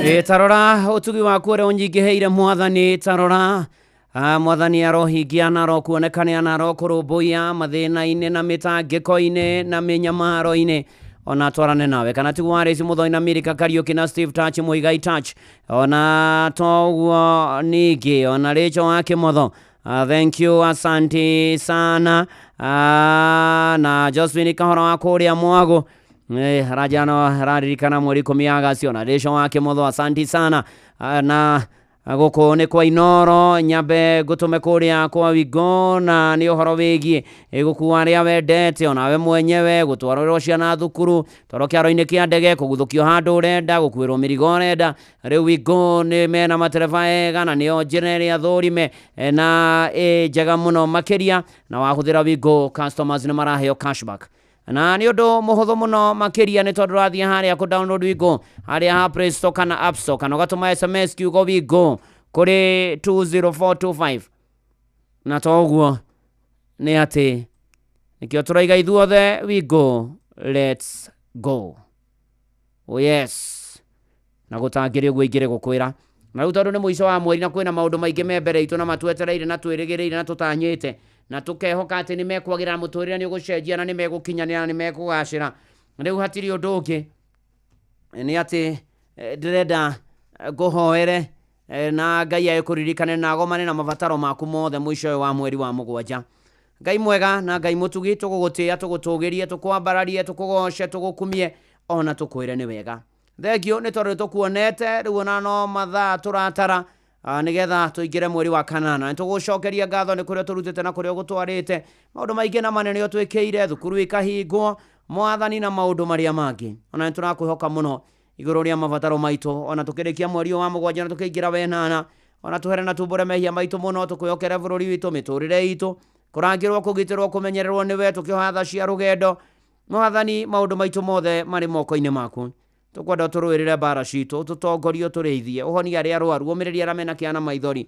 Ĩ, tarora ũtugi waku ũrĩa ũnyingĩhĩire mwathani. Tarora, mwathani arohingia na arokuonekania na arokũrũmbũiya mathĩna-inĩ na mĩtangĩko-inĩ na mĩnyamaro-inĩ, ona twarane nawe kana tiguo Warĩci Mũthoni na Mirika Kariũki na Steve Touch Muigai Touch, ona toguo ningĩ ona Rachel wa Kĩmotho. Thank you, asante sana. Na Josephine Kahora wa kũrĩa Mwago. Rajano raririkana mweri 10 Agasti, ona Rachel wa Kĩmotho, asante sana. Na gũkũ nĩ kwa Inoro nyambe ngũtũme kũrĩa kwa Wingo, na nĩ ũhoro wĩgiĩ gũkua arĩa wendete onawe mwenyewe, gũtwarĩrwo ciana thukuru, twarwo kĩaro-inĩ kĩa ndege, kũguthũkio handũ ũrenda, gũkuĩrwo mĩrigo ũrenda. Rĩu Wingo nĩ mena matereba ega na nĩo njĩra ĩrĩa thũrime na ĩ njega mũno makĩria, na wahũthĩra Wingo customers nĩ maraheo cashback na nĩ ũndũ mũhũthũ mũno makĩria, nĩ tondũ ũrathiĩ harĩa kũ download Wingo harĩa ha Play Store kana App Store, kana ũgatũma SMS kiugo Wingo kũrĩ 20425. Na toguo nĩ atĩ nĩkĩo tũraiga ithuothe Wingo, let's go. Oh yes, na gũtangĩrĩ ũguo ingĩrĩ gũkwĩra na rĩu tondũ nĩ mũico wa mweri na kwĩna maũndũ maingĩ me mbere itũ na matwetereire na twĩrĩgĩrĩire na tũtanyĩte na tũkehoka atĩ nĩ mekwagĩra mũtũrĩre nĩ ũgũcenjia na nĩ megũkinyanĩra na nĩ mekũgacĩra. Rĩu hatirĩ ũndũ ũngĩ nĩ atĩ ndĩrenda ngũhoere na Ngai agĩkũririkane na agomane na mabataro maku mothe mũico ũyũ wa mweri wa 7. Ngai mwega na Ngai mũtugi, tũgũgũtĩĩa, tũgũtũgĩrie, tũkwambararie, tũkũgoce, tũgũkumie ona tũkwĩre nĩ wega. Thengio nĩ tondũ nĩtũkuonete rĩu ona no mathaa tũratara nĩgetha tũingĩre mweri wa 8. Nĩtũgũcokeria ngatho nĩ kũrĩa tũrutĩte na kũrĩa ũgũtwarĩte, maũndũ maingĩ na manene ũtwĩkĩire, thukuru ikahingwo mwathani na maũndũ marĩa mangĩ. Ona nĩtũrakwĩhoka mũno igũrũ rĩa mabataro maitũ, ona tũkĩrĩkia mweri ũyũ wa 7 na tũkĩingĩra wenana, Ona tuhere na tumbũre mehia maitũ mũno, tũkwĩhokere bũrũri witũ, mĩtũrĩre itũ, kũrangĩrwo, kũgitĩrwo, kũmenyererwo nĩwe, tũkĩoha tha cia rũgendo. Mwathani, maũndũ maitũ mothe marĩ moko-inĩ maku. Tũkwenda ũtũrũĩrĩre mbara citũ, ũtũtongorie, ũtũrĩithie, ũhonie arĩa arwaru, ũmĩrĩrie arĩa mena kĩeha na maithori,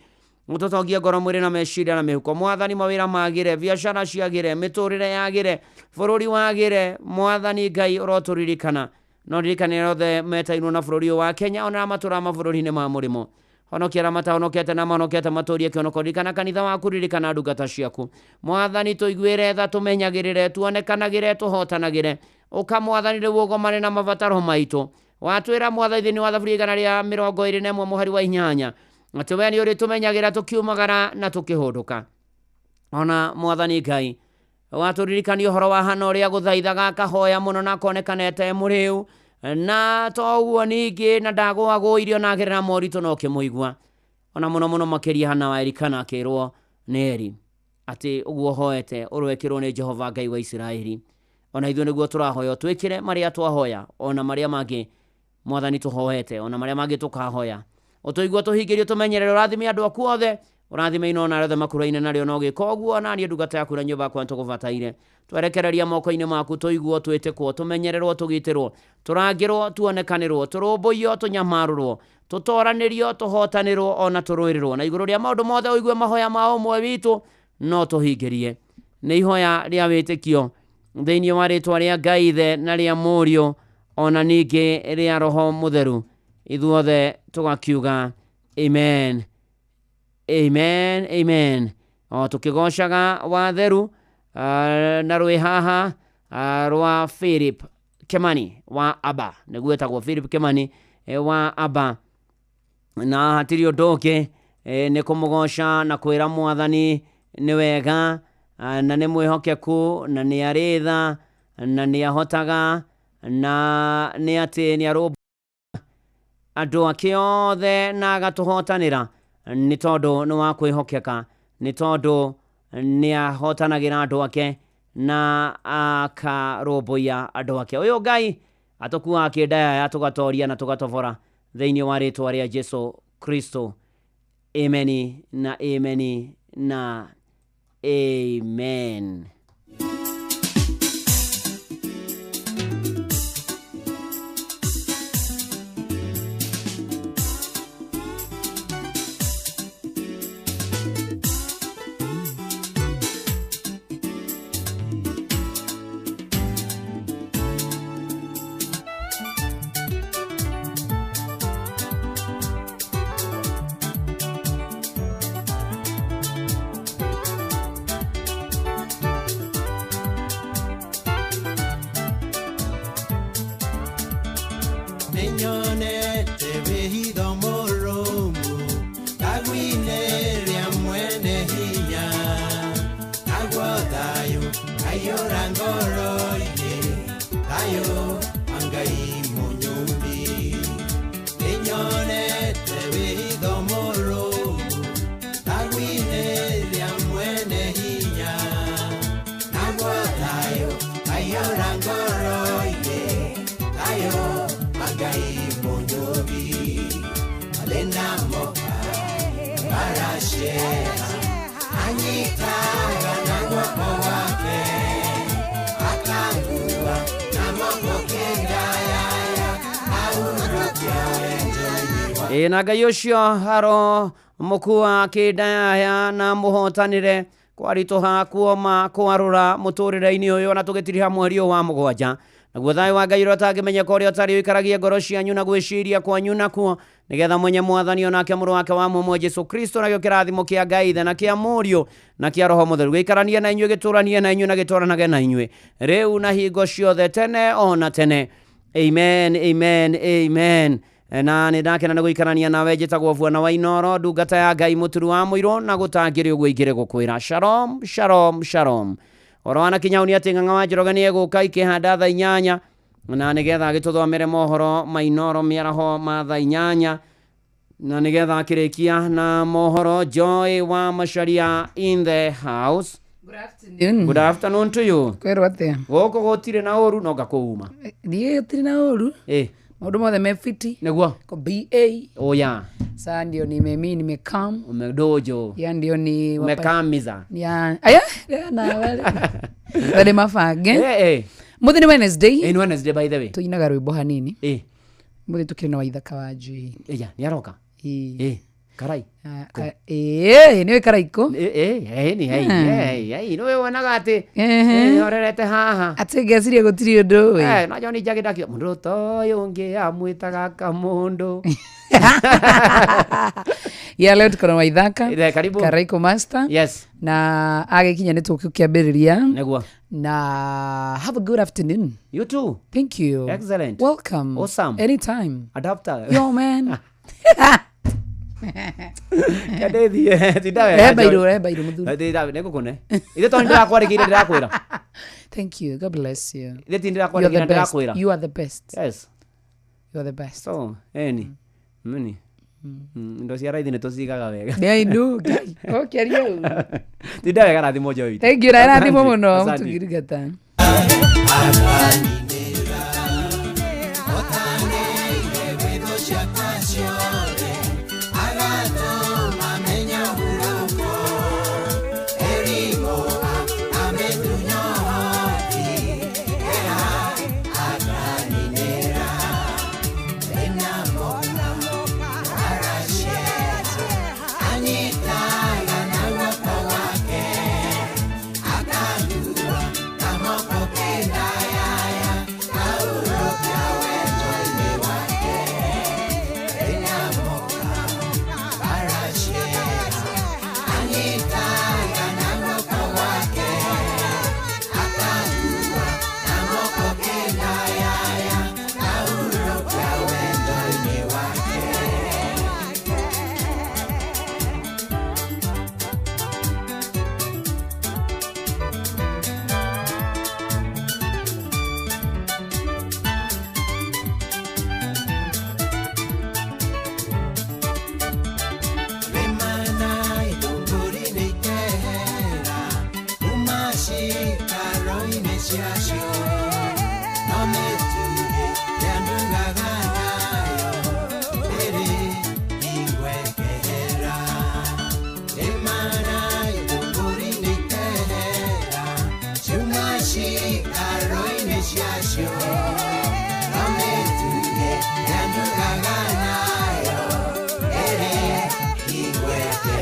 ũtũtongie ngoro, mwĩrĩ na meciria na mĩhuko. Mwathani, mawĩra magĩre, biacara ciagĩre, mĩtũrĩre yagĩre, bũrũri wagĩre. Mwathani Ngai, ũrotũririkana no ririkane arĩa othe metainwo na bũrũri ũyũ wa Kenya, ona arĩa matũraga mabũrũri-inĩ ma mũrĩmo. Honokia arĩa matahonokete na mahonokete matũrie kĩhonoko. Ririkana kanitha waku, ririkana ndungata ciaku. Mwathani, tũiguĩre tha, tũmenyagĩrĩre, tuonekanagĩre, tũhotanagĩre. Ũka Mwathani rĩu ũgomane na mabataro maitũ. Watwĩra Mwathani thĩinĩ wa thaburia 121 mũhari wa 8 atĩ we nĩ ũrĩtũmenyagĩra tũkiumagara na tũkĩhũndũka. Ona Mwathani Ngai, watũririkania ũhoro wa Hana ũrĩa gũthaithaga akahoya mũno na akonekanete mũrĩu, na to ũguo ningĩ na ndagũagwo irio na agerera moritũ no ũkĩmũigua. Ona mũno mũno makĩria Hana wa Elikana akĩrwo nĩ Eli atĩ ũguo ũhoete ũroekĩrwo nĩ Jehova Ngai wa Isiraeli. Ona ithuĩ nĩguo tũrahoya ũtwĩkĩre marĩa twahoya, ona marĩa mangĩ Mwathani tũhoete, ona marĩa mangĩ tũkahoya. Ũtũigue, tũhingĩrie, tũmenyerere, ũrathime andũ aku othe, ũrathime ino na arĩa othe makũraine narĩo, na ũgĩka ũguo na niĩ ndungata yaku na nyũmba yakwa nĩtũgũbataire. Twerekereria moko-inĩ maku, tũiguo, twĩtĩkwo, tũmenyererwo, tũgitĩrwo, tũrangĩrwo, tuonekanĩrwo, tũrũmbũiyo, tũnyamarũrwo, tũtoranĩrio, tũhotanĩrwo, ona tũrũĩrĩrwo. Na igũrũ rĩa maũndũ mothe ũigue mahoya ma ũmwe witũ, no tũhingĩrie. Nĩ ihoya rĩa wĩtĩkio thĩinĩ wa rĩtwa rĩa Ngai Ithe na rĩa Mũriũ ona ningĩ rĩa Roho Mũtheru, ithuothe tũgakiuga amen, amen, amen. O tũkĩgocaga watheru na rwĩ haha rwa Philip Kimani wa Aba, nĩguo etagwo Philip Kimani wa Aba. Na hatirĩ ũndũ ũngĩ nĩ kũmũgoca na kwĩra Mwathani nĩ wega, na nĩ mwĩhokeku, na nĩ arĩ tha, na nĩ ahotaga, na nĩ atĩ nĩ arũmbũyagia andũ ake othe na agatũhotanĩra, nĩ tondũ nĩ wa kwĩhokeka, nĩ tondũ nĩ ahotanagĩra andũ ake na akarũmbũiya andũ ake. Ũyũ Ngai atũkuaga kĩndayaya, tũgatoria na tũgatobora thĩinĩ wa rĩtwa rĩa Jesu Kristo. Ameni na ameni na amen. Ninyonete wĩhitho mũrũmu, kagwine rĩa mwene hinya, naguo thayũ kaiyũra ngoro-inĩ, thayũ wa Ngai mũnyũmbi. Ninyonete wĩhitho mũrũmu, kagwine rĩa mwene hinya, naguo thayũ kaiyũra ngoro-inĩ, thayũ wa Ngai mũnyũmbi. Mathĩna moka maracera, anyitaga na guoko gwake, akangua na moko kĩndayaya, ahurũkia wendo-inĩ wake. Ĩ na Ngai ũcio aro mũkua kĩndayaya na mũhotanĩre kwaritũha kuoma kwarũra mũtũrĩre-inĩ ũyũ, na tũgĩtiriha mweri ũyũ wa 7. Naguo thayũ wa Ngai ũrĩa ũtangĩmenyeka, ũrĩa ũtarĩ, ũikaragie ngoro cianyu na gwĩciria kwanyu nakuo, nĩgetha mwenye Mwathani onake mũrũ wake wa mũmwe Jesu Kristo, nakĩo kĩrathimo kĩa Ngai Ithe na kĩa Mũriũ na kĩa Roho Mũtheru gĩikaranie na inyuĩ, gĩtũranie na inyuĩ na gĩtwaranage na inyuĩ rĩu na hingo ciothe, tene ona tene. Amen, amen, amen. Na nĩ ndakena nĩ gũikarania nawe. Njĩtagwo Bwana wa Inooro, ndungata ya Ngai mũturu wa mũirũ, na gũtangĩrĩ ũguo ingĩrĩ gũkwĩra shalom, shalom, shalom. Ũhoro wa nakinya hau nĩ atĩ Ng'ang'a wa Njoroge nĩ egũka ikĩhanda thaa 8, na nĩgetha agĩtũthomere mohoro ma Inooro mĩaraho ma thaa 8, na nĩgetha akĩrĩkia na mohoro. Joy wa Macharia in the house. Good afternoon. Good afternoon to you. Kwĩrwo atĩa? Gũkũ gũtirĩ na ũru no ngakũuma. Niĩ gũtirĩ na ũru. Maũndũ mothe me fiti. Nĩguo. Ko ba. Oya. Saa ndio nimemi nimekam. Umedojo. Ya ndio ni Umekamiza. Ya aya ya na wale. Wale mabange. Eh, eh. Muthi ni Wednesday. Eh, ni Wednesday by the way. Tuinaga rwimbo hanini. Eh. Muthi tukiri na Waithaka wa Njui. Ya, nĩ aroka. Eh. Eh, karai. Eh, nĩ karaiko. Eh, eh, ni hei, hei, hei, nĩ wonaga atĩ Ehe. eh, horerete haha. Atĩ ngeciria gũtirĩ ũndũ ĩ. Eh, na John Njagi ndakio mũndũ ta ũyũ ũngĩ amwĩtaga kamũndũ. Ya leo tuko na Waithaka. Eh, karibu. Karaiko master. Yes. Na agĩkinya nĩ tũgũkĩambĩrĩria. Nĩguo. Na have a good afternoon. You too. Thank you. Excellent. Welcome. Awesome. Anytime. Adapter. Yo man. Kandĩthiĩ, tinda wega. Rehe bairũ, rehe bairũ mũthuri. Tinda nĩ ngũkũne. Ithe tondũ ndĩrakwarĩkĩire ndĩrakwĩra. Thank you. God bless you. Ithe ti You are ndĩrakwarĩkĩire the best. ndĩrakwĩra. You are the best. Yes. You are the best. So, eni. Mini. Indo cia raithi nĩ tũcigaga wega. Yeah, I know. Ngai. Ũkĩaria ũguo. Tinda wega rathimwo Joy witũ. Thank you. Na ĩrathimwo mũno Asante. mũtugirigata.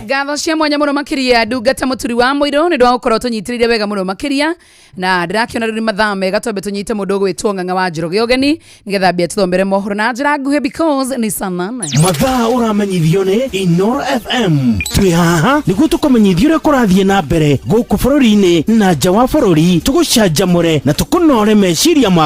Ngatho cia mwanya muno makiria ndungata muturi wa muiru ni ndwa gukorwo tunyitirire wega muno makiria na ndirakiona riu ni mathaa mega twambe tunyite mundu ugwitwo Ng'ang'a wa Njoroge ũgeni nigetha ambie tuthomere mohoro na njira nguhĩ because ni saa nane. Mathaa ũramenyithio nĩ Inoro FM. Twĩ haha nĩguo tũkũmenyithia ũrĩa kũrathiĩ na mbere gũkũ bũrũri-inĩ na nja wa bũrũri, tũgũcanjamũre na tũkũnore meciria maku.